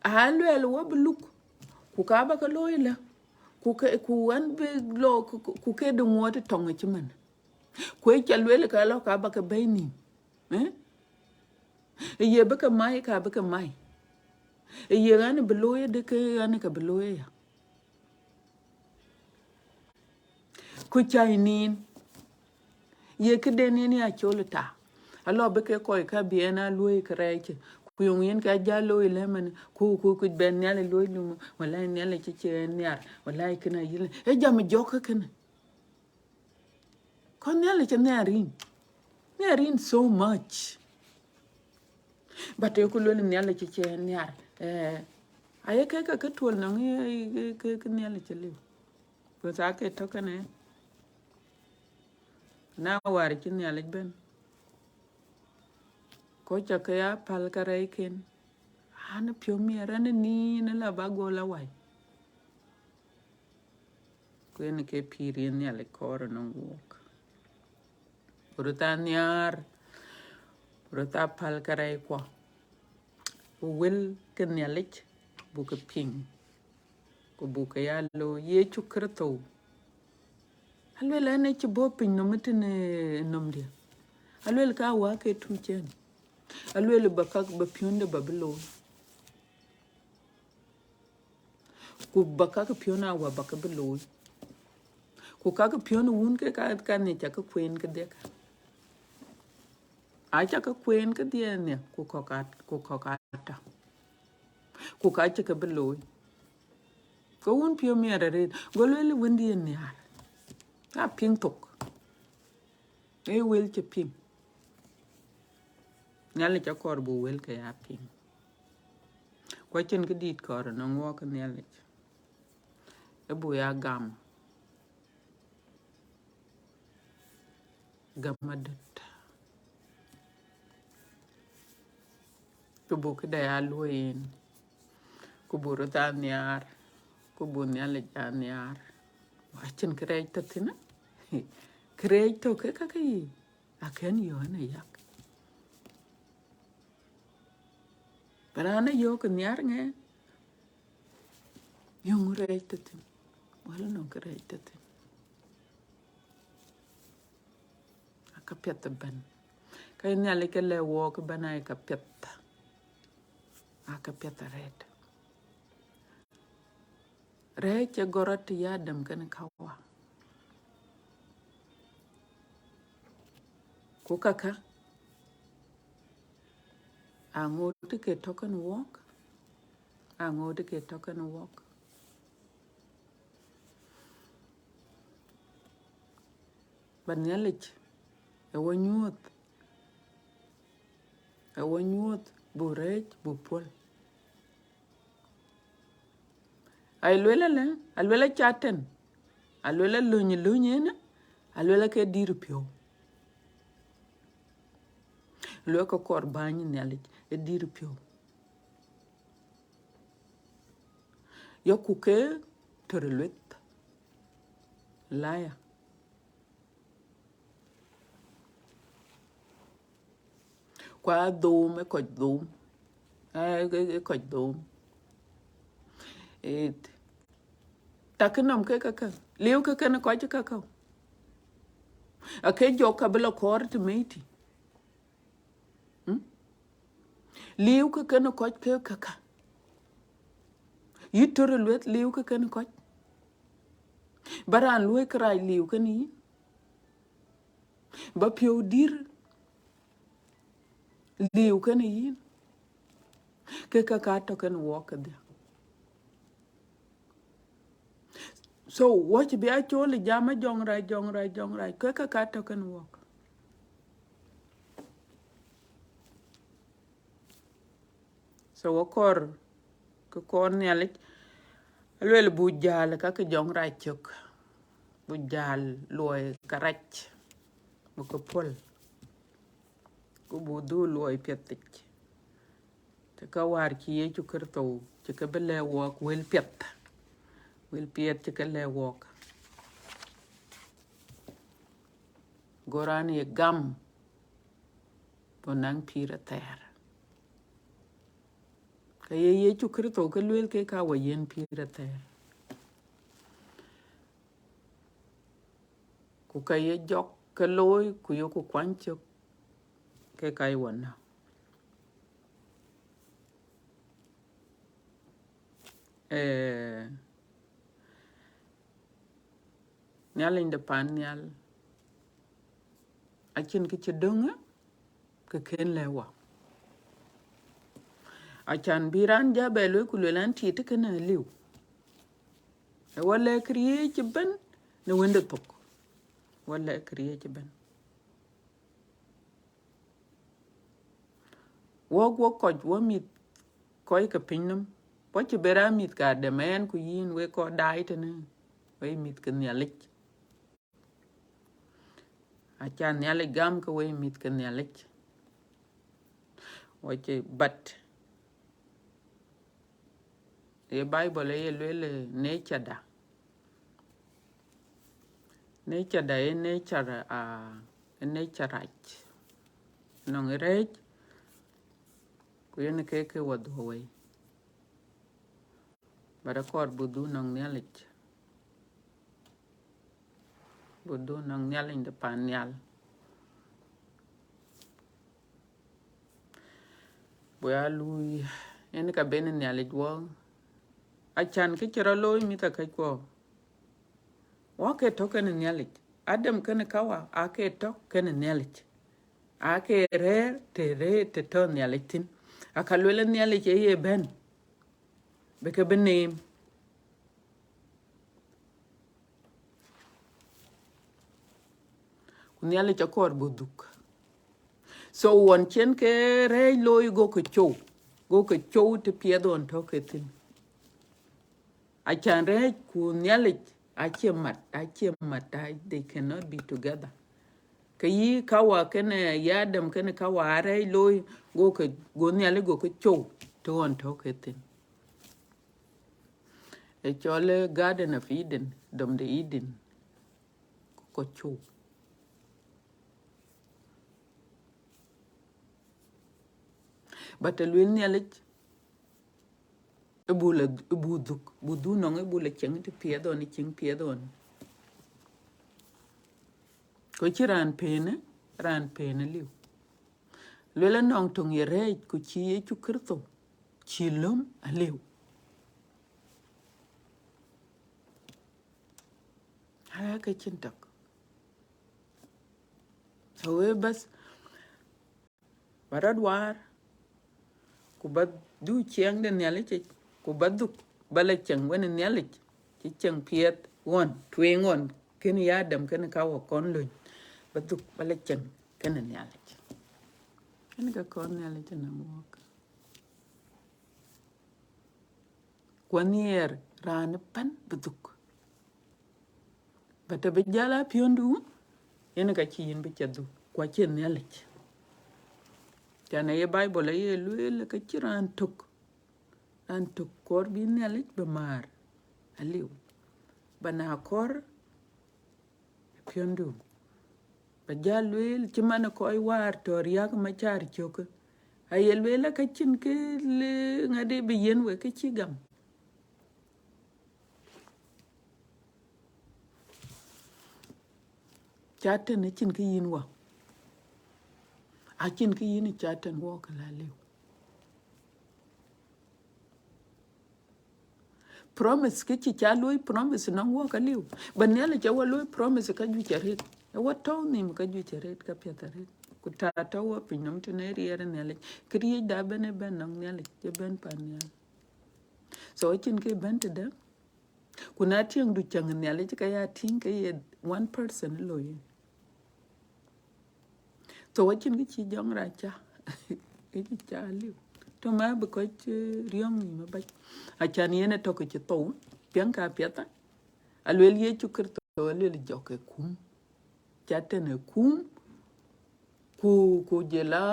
Aa lueel wɔ bï luk, ku ka ba ke looi lɛ, ku ke, ku an bï lɔ, ku, ku, ku ke de ŋuɔɔt tɔŋ cïmën. Ku ee ca lueel ka lɔ ka ba ke bɛ̈i nïm. Eh? Ë ye bï ke mai, ka bï ke mai. Ë ye ɣɛn bï looi de ke ɣɛn ka bï looi ya. Ku cäi nin, ye këden yen ya col ta. Alɔ bï ke kɔc ka bï ɛn a luɔi kërɛɛc, ku yöŋ yen ka ja looi lɛ̈mën, ku, ku, ku bɛn Nhialic luɔi lum, wala Nhialic cï cï ɛn nhiar, wala kënë ayï lɛ. Ë jam jɔk kënë. Kɔn Nhialic cï nhiar yïn. Nhiar yïn so much. But ë ku lueel Nhialic cï cï ɛn nhiar. Eh, aye ke, ke, ke tuɔl nɔŋ, eh, ke, ke, ke Nhialic cï liu. Because ake tɔ̈ kënë, na wäär cï Nhialic bɛ̈n, kɔc ca ke ya päl kärɛcken, an piɔ̈u miɛt, an ë nin ë la ba gɔl awai. Ku yen ke pïïr yen Nhialic kɔɔr ënɔŋ wuɔk. Ku röt aa nhiaar, ku röt aa päl kärɛckuɔ. Ku wël ke Nhialic buk ke piŋ, ku buk ke ya looi. Yecu Kërtho, alueel ɛn ë cï bɔ̈ piny nɔm ëtënë nɔmdiɛ̈. Alueel ka wä ke tuuc ɛn. Alueel ba ka, ba piɔ̈nde ba bï looi. Ku ba ka ke piɔ̈n a wä ba ke bï looi. Ku ka ke piɔ̈n wun ke ka, ka ni ca ke kueen kedhie ka. A ca ke kueen kedhie ni, ku kɔ̈k a, ku kɔ̈k a tɔ̈. Ku ka cï ke bï looi. Ke wun piɔ̈u miɛt arëët, go lueel wëndiɛ̈ nhiaar. Ka piŋ thok. Ee wël cï piŋ. Nhialic akɔɔr buk wël ke ya piŋ. Ku acïn këdït kɔɔr ënɔŋ wuɔk Nhialic. Ë buk ya gam. Gam adöt. Ku buk këde ya luɔi yen. Ku buk röt aa nhiaar. Ku buk Nhialic aa nhiaar. Acïn kërɛɛc tɔ̈ thïn. Kërɛɛc tɔ̈ ke kakë yiic. Akën yɔ̈ɔ̈k ënë yak. Ba raan ë yɔ̈ɔ̈k nhiaar ŋɛɛn. Yöŋ rɛɛc tɔ̈ thïn. Wala nɔŋ kërɛɛc tɔ̈ thïn. Aa ka piɛth ëbɛ̈n. Ka Nhialic ke lɛ̈k wuɔk ëbɛ̈n aa ka piɛth. Aa ka piɛth arëët. Rɛɛc cï gɔl rɔt ya Adam kenë Kawa. Ku käkkä, aŋoot ke tɔ̈ kenë wɔk, aŋoot ke tɔ̈ kenë wɔk. Ba Nhialic ë wɔ nyuɔ̈th, ë wɔ nyuɔ̈th buk rɛ̈ɛ̈c buk puɔ̈l. Aye lueel alë, alueel acä tɛ̈n, alueel alöny löny ënë, alueel ake dït piɔ̈u. Lueel ke kɔɔr bäny Nhialic ë dït piɔ̈u. Yɔku ke tɔ̈ röt lueth. Liar. Ku aa dhom, ë kɔc dhom. Aa, ë, ë kɔc dhom. Ë, tak nɔm ke käkkä. Liu ke kenë kɔc käkkä. Ake jɔk ka bï lɔ kɔɔr të mɛ̈tï. Hmm? Liu ke kenë kɔc ke käkkä. Yï tɔ̈ röt lueth, liu ke kenë kɔc. Ba raan luɔ̈i kërac liu kenë yïn. Ba piɔ̈u dït liu kenë yïn. Ke käkkä tɔ̈ kenë wɔk kedhie. So, wɔ cï bï a cɔl ë jam ë jɔŋrac, jɔŋrac, jɔŋrac, ke käkkä tɔ̈ kenë wɔk. So, wɔ kɔɔr, ke kɔɔr Nhialic, alueel buk jäl ka ke jɔŋrac cök, buk jäl luɔi kärac, buk ke puɔ̈l, ku buk dhuk luɔi piɛth yic. Të ka wäär cï Yecu Kërtho cï ke bï lɛ̈k wɔk wël piɛth, wël piɛth cï ke lɛ̈k wɔk. Go raan ye gam, go naŋ pïïr athɛɛr. Ka ye Yecu Kërtho ke lueel ke ka wɔ yiën pïïr athɛɛr. Ku ka ye jɔk ke looi, ku yeku kuany cök, ke ka ye wɔ näk. Eh, Nhialic de pan nhial, acïn kë cï döŋ ë, ke kën lɛ̈k wɔ. Acan bï raan ja bɛ lueel ku lueel an, tiit kënë aliu. Ë wɔ lɛ̈k këriëëc ëbën në wënde thok. Wɔ lɛ̈k këriëëc ëbën. Wɔk, wɔk kɔc, wɔ mïth kɔc ke pinynhom. Wɔ cï bɛ raan mïth ka dɛm ɛn ku yïn, wek kɔc daai tënë, wek mïth ke Nhialic. Aca Nhialic gam ke wek mïth ke Nhialic. Wɔ cï, but ye Bible ye lueel, eh, nature da. Nature da ye nature, ah, ye nature rac. Nɔŋ rɛ̈ɛ̈c, ku yen ke ke wɔ dhuɔ̈k wei. But akɔɔr buk dhuk nɔŋ Nhialic. Buk dhuk nɔŋ Nhialic de pan nhial. Buk ya luui, yen ka ben Nhialic wɔ. Acan kë cï rɔt looi mïth akäckuɔ, wɔ ke tɔ̈ kenë Nhialic. Adam kenë Kawa aa ke tɔ̈ kenë Nhialic. Aa ke rëër të rëër të tɔ̈ Nhialic thïn. Aka lueel Nhialic ë ye bɛ̈n, bï ke bï neem. Ku Nhialic akɔɔr buk dhuk. So ɣɔn cïn ke rɛ̈ɛ̈c looi, go ke cou, go ke cou të piɛth ɣɔn tɔ̈ ke thïn. Acan rɛ̈ɛ̈c ku Nhialic acie mat, acie mat, a, they cannot be together. Ke yï Kawa kenë, yï Adam kenë Kawa aa rɛ̈ɛ̈c looi, go ke, go Nhialic go ke cou të ɣɔn tɔ̈ ke thïn. Ë cɔl ë Garden of Eden, dom de Eden, ku kɔc cou. But të lueel Nhialic, ë buk la, ë buk dhuk, buk dhuk nɔŋ, ë buk la cieŋ të piɛth ɣɔn, ë cieŋ piɛth ɣɔn. Ku cï raan pënë, raan pënë liu. Lueel anɔŋ töŋ ye rɛ̈ɛ̈c, ku cï Yecu Kërtho cï löm aliu. Aa ke cïn tök. wëu bas. Ba rɔt waar, ku ba dhuk ciɛɛŋ de Nhialic yic, ku ba dhuk, ba la cieŋ wenë Nhialic, cï cieŋ piɛth ɣɔn, tueŋ ɣɔn, kënë ya Adam kënë ka wɔ kɔn löny, ba dhuk, ba la cieŋ kënë Nhialic. Kënë ka kɔn Nhialic anɔŋ wɔk. Ku anhiɛɛr raan ëbɛ̈n bï dhuk. But abï jäl a piɔ̈ndu, yen ka cï yïn bï ca dhuk, ku acie Nhialic. Can aye Bible aye lueel ka cï raan tök, raan tök kɔɔr bï Nhialic bï määr, aliu. Ba na kɔɔr piɔ̈ndu. Ba jäl lueel cï man kɔc wäär tɔ̈ riäk macar cökë. Aye lueel ka cïn kë le ŋadï bï yiën wek kë cï gam. Catan acïn kë yïn wɔ. Acïn kë yïn Catan wɔ kë la liu. Promise kë cï ca luɔi promise nɔŋ wɔ ka liu. Ba Nhialic ca wɔ luɔi promise ka juëc arëët. Ë wɔ tɔ̈u nhïïm ka juëc arëët, ka piɛth arëët. Ku ta tɔ̈u wɔ piny nɔm tënë riɛɛr Nhialic. Këriëëc da bɛ̈n ë bɛ̈n nɔŋ Nhialic, ë bɛ̈n pan nhial. So acïn kë bɛ̈n tëdë. Ku na tiɛŋdu cäŋ Nhialic ka ya tïŋ ke ye one person looi. Thou acïn kë cï jɔŋ rac ca. Kë cï ca liu. Tɔ̈ ma bï kɔc, eh, riɔ̈ŋ nhïïm abac. Acan yen ë tɔ̈ kë cï thou, piɛŋ ka piɛth. Aluel Yecu Kërtho, aluel jɔk ë kum. Catan ë kum. Ku, ku jël a,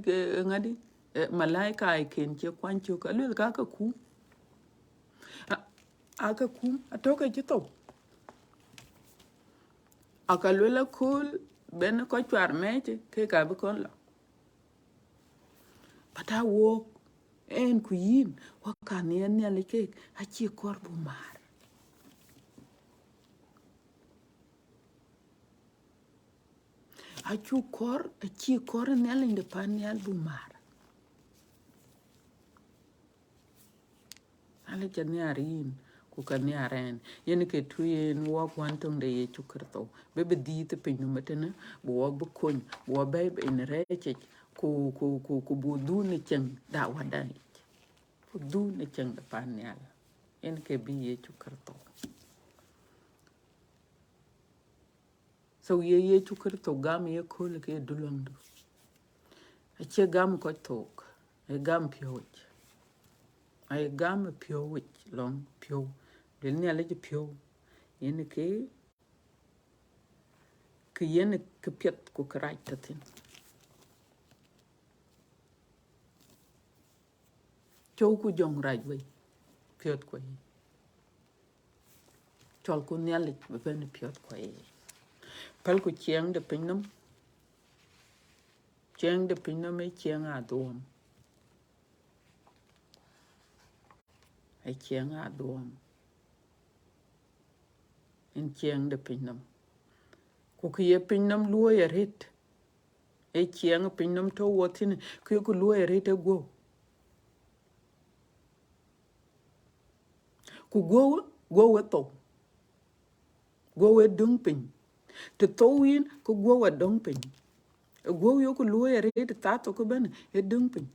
eh, ŋadï, eh, malaika ë ken cï kuany cök, aluel ka ke kum. A, a ke kum, atɔ̈ ke cï thou. Aka luel akööl bɛ̈n kɔc cuar mɛɛc, kek abï kɔn lɔ. But a wok, en ku yïn, wok ka nhiɛɛr Nhialic kek, acï kɔɔr buk määr. Acuk kɔɔr, acï kɔɔr Nhialic de pan nhial buk määr. Nhialic anhiar yïn, ku ka nhiar ɛn. Yen ke tui yen wok wän töŋ de Yecu Kërtho. Bï bï dhiëth piny nɔm ëtënë, bï wok bï kony, bï wok bɛ̈i in rɛɛc yic, ku, ku, ku, ku buk dhuk në cieŋ de Wäda yic. Ku dhuk në cieŋ de pan nhial. Yen ke bï Yecu Kërtho. So ye Yecu Kërtho gam ye kööl ke duluäŋdu. Acie gam kɔc thok, aye gam piɔ̈u yic. Aye gam piɔ̈u yic, lɔŋ piɔ̈u. Luel Nhialic piɔ̈u. Yen ke, ke yen ke piɛth ku ke rac tɔ̈ thïn. Cɔu ku jɔŋ rac wei, piɔ̈ɔ̈th kuɔ yiic. Cɔl ku Nhialic bï bɛ̈n piɔ̈ɔ̈th kuɔ yiic. Päl ku ciɛɛŋ de piny nɔm. Ciɛɛŋ de piny nɔm ee ciɛɛŋ adhuɔ̈ɔ̈m. Ee ciɛɛŋ adhuɔ̈ɔ̈m. Yen ciɛɛŋ de piny nɔm. Ku kë ye piny nɔm luɔ̈ɔ̈i arëët. Ee ciɛɛŋ piny nɔm tɔ̈ wɔ thïn, ku ye ku luɔ̈ɔ̈i arëët ë guɔ̈u. Ku guɔ̈u, guɔ̈u ë thou. Guɔ̈u ë döŋ piny. Të thou yïn, ke guɔ̈u adöŋ piny. Ë guɔ̈u ye ku luɔ̈ɔ̈i arëët ë thaa thok ëbɛ̈n, ë döŋ piny.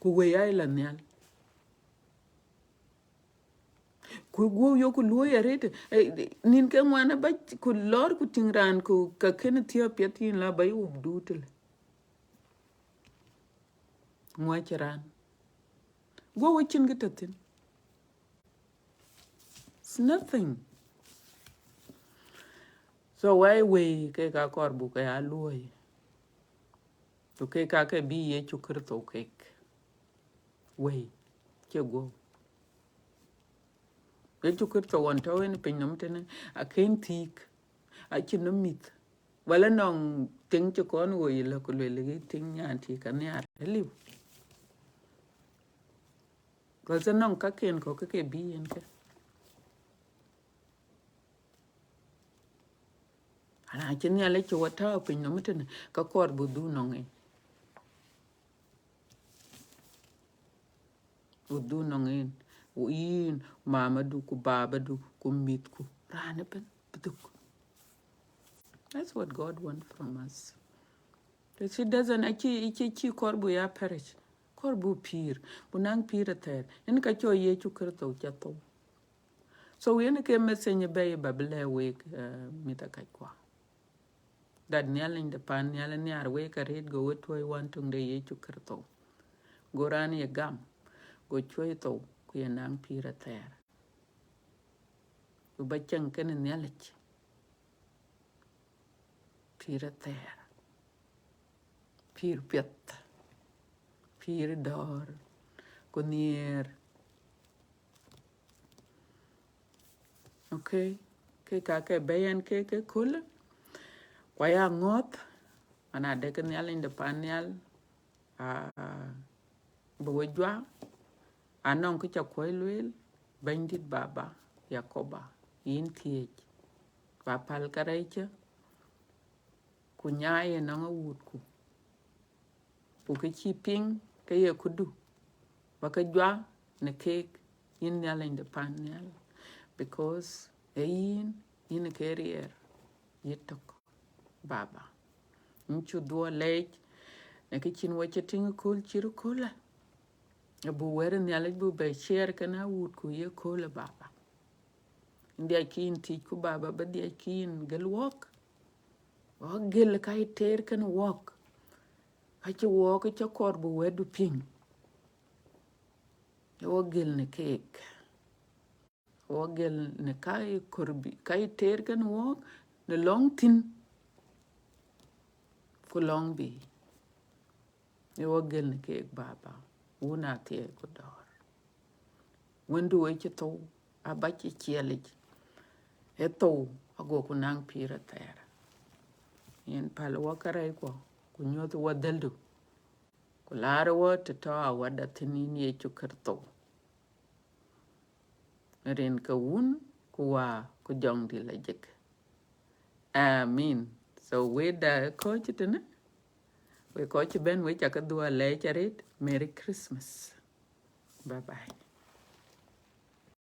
Ku wëi aa la nhial. Ku guɔ̈u ye ku luɔ̈ɔ̈i arëët, eh, nïn ke ŋuan abac, ku lɔɔr ku tïŋ raan, ku ka kën thiɔ̈k piɛth yïn la ba yï wup duut tëlë. Ŋuɔc raan. Guɔ̈u acïn kë tɔ̈ thïn. It's nothing. So wɛ̈i wëi kek aa kɔɔr buk ke ya luɔ̈ɔ̈i. Ku kek aa ke bï Yecu Kërtho kek. Wëi, cie guɔ̈u. Yecu Kërtho ɣɔn tɔ̈ yen piny nɔm tënë, akën thiëk, acïn nɔm mïth. Wala nɔŋ tiŋ cï kɔn ɣoi lɔ ku luel ke tiŋ nyan tï ka nhiar, aliu. Because nɔŋ kaken kɔ̈k ke bï yen ke. Ana cï Nhialic cï wɔ tääu piny nɔm tënë, ka kɔɔr buk dhuk nɔŋ en. Buk dhuk nɔŋ en. Yïn, mamadu, ku babadu, ku mïthku. Raan ëbɛ̈n bï dhuk. That's what God wants from us. He doesn't, acie, acie, acie kɔɔr bu ya perish. Kɔɔr bu pïr, bu naŋ pïr athɛɛr. Yen ka cɔl Yecu Kritho ca thou. So yen ke message bɛ̈i ba bï lɛ̈k wek, uh, mïth akackua, that Nhialic de pan nhial nhiaar wek arëët, go we tuɔ̈c wän töŋ de Yecu Kritho. Go raan ye gam, go cuɔ̈c thou, ku ye naŋ pïr athɛɛr. Ku ba cieŋ kenë Nhialic. Pïr athɛɛr, pïr piɛth, pïr dɔ̈ɔ̈r, ku nhiëër. Okay, ke ka ke bɛ̈i yen ke ke köölë. Ku aya ŋɔ̈th, man adɛ̈ ke Nhialic de pan nhial, ah, bï we juak, anɔŋ kë ca kuɔ̈c lueel, Bɛ̈nydït Baba, Yakoba, yïn thiëëc, ba päl kärɛc cä, ku nyaai ënɔŋ awuutku. Ku kë cï piŋ ke ye këdu, ba ke juak në keek, yïn Nhialic de pan nhial, because ee yïn, yïn ke riɛɛr yïtök, Baba. Yïn cuk dhuɔ̈k lɛc në kë cïn we cï tïŋ ëkööl cït ëköölë. Abuk wɛ̈t Nhialic buk bɛ share kenë awuutku ye köölë, Baba. Dhiac kï yïn thiëëcku, Baba, ba dhiac kï yïn gël wɔɔk. Wɔɔk gël ka ye teer kenë wɔɔk. Ka cï wɔɔk cä kɔɔr bï wɛ̈tdu piŋ. Ee wɔɔk gël në keek. Wɔɔk gël në ka ye kɔɔr bï, ka ye teer kenë wɔɔk, në lɔŋ thïn, ku lɔŋ bï. Ee wɔɔk gël në keek, Baba, wun athiɛɛi ku dɔ̈ɔ̈r. Wëndu ë cï thou, aba cï ciɛlic. Ee thou, agoku naŋ pïr athɛɛr. Yen päl wɔ kärɛckuɔ, ku nyuɔ̈th wɔ dhëldu, ku laar wɔ të tɔ̈ awäda thïn, yïn Yecu Kritho. Rin ke Wun, ku Wä, ku Jɔŋdït Lajik. Amen. So, wek da kɔc tënë, wek kɔc cï bɛ̈n, wek ca ke dhuɔ̈k lɛc arëët. Merry Christmas. Bye bye.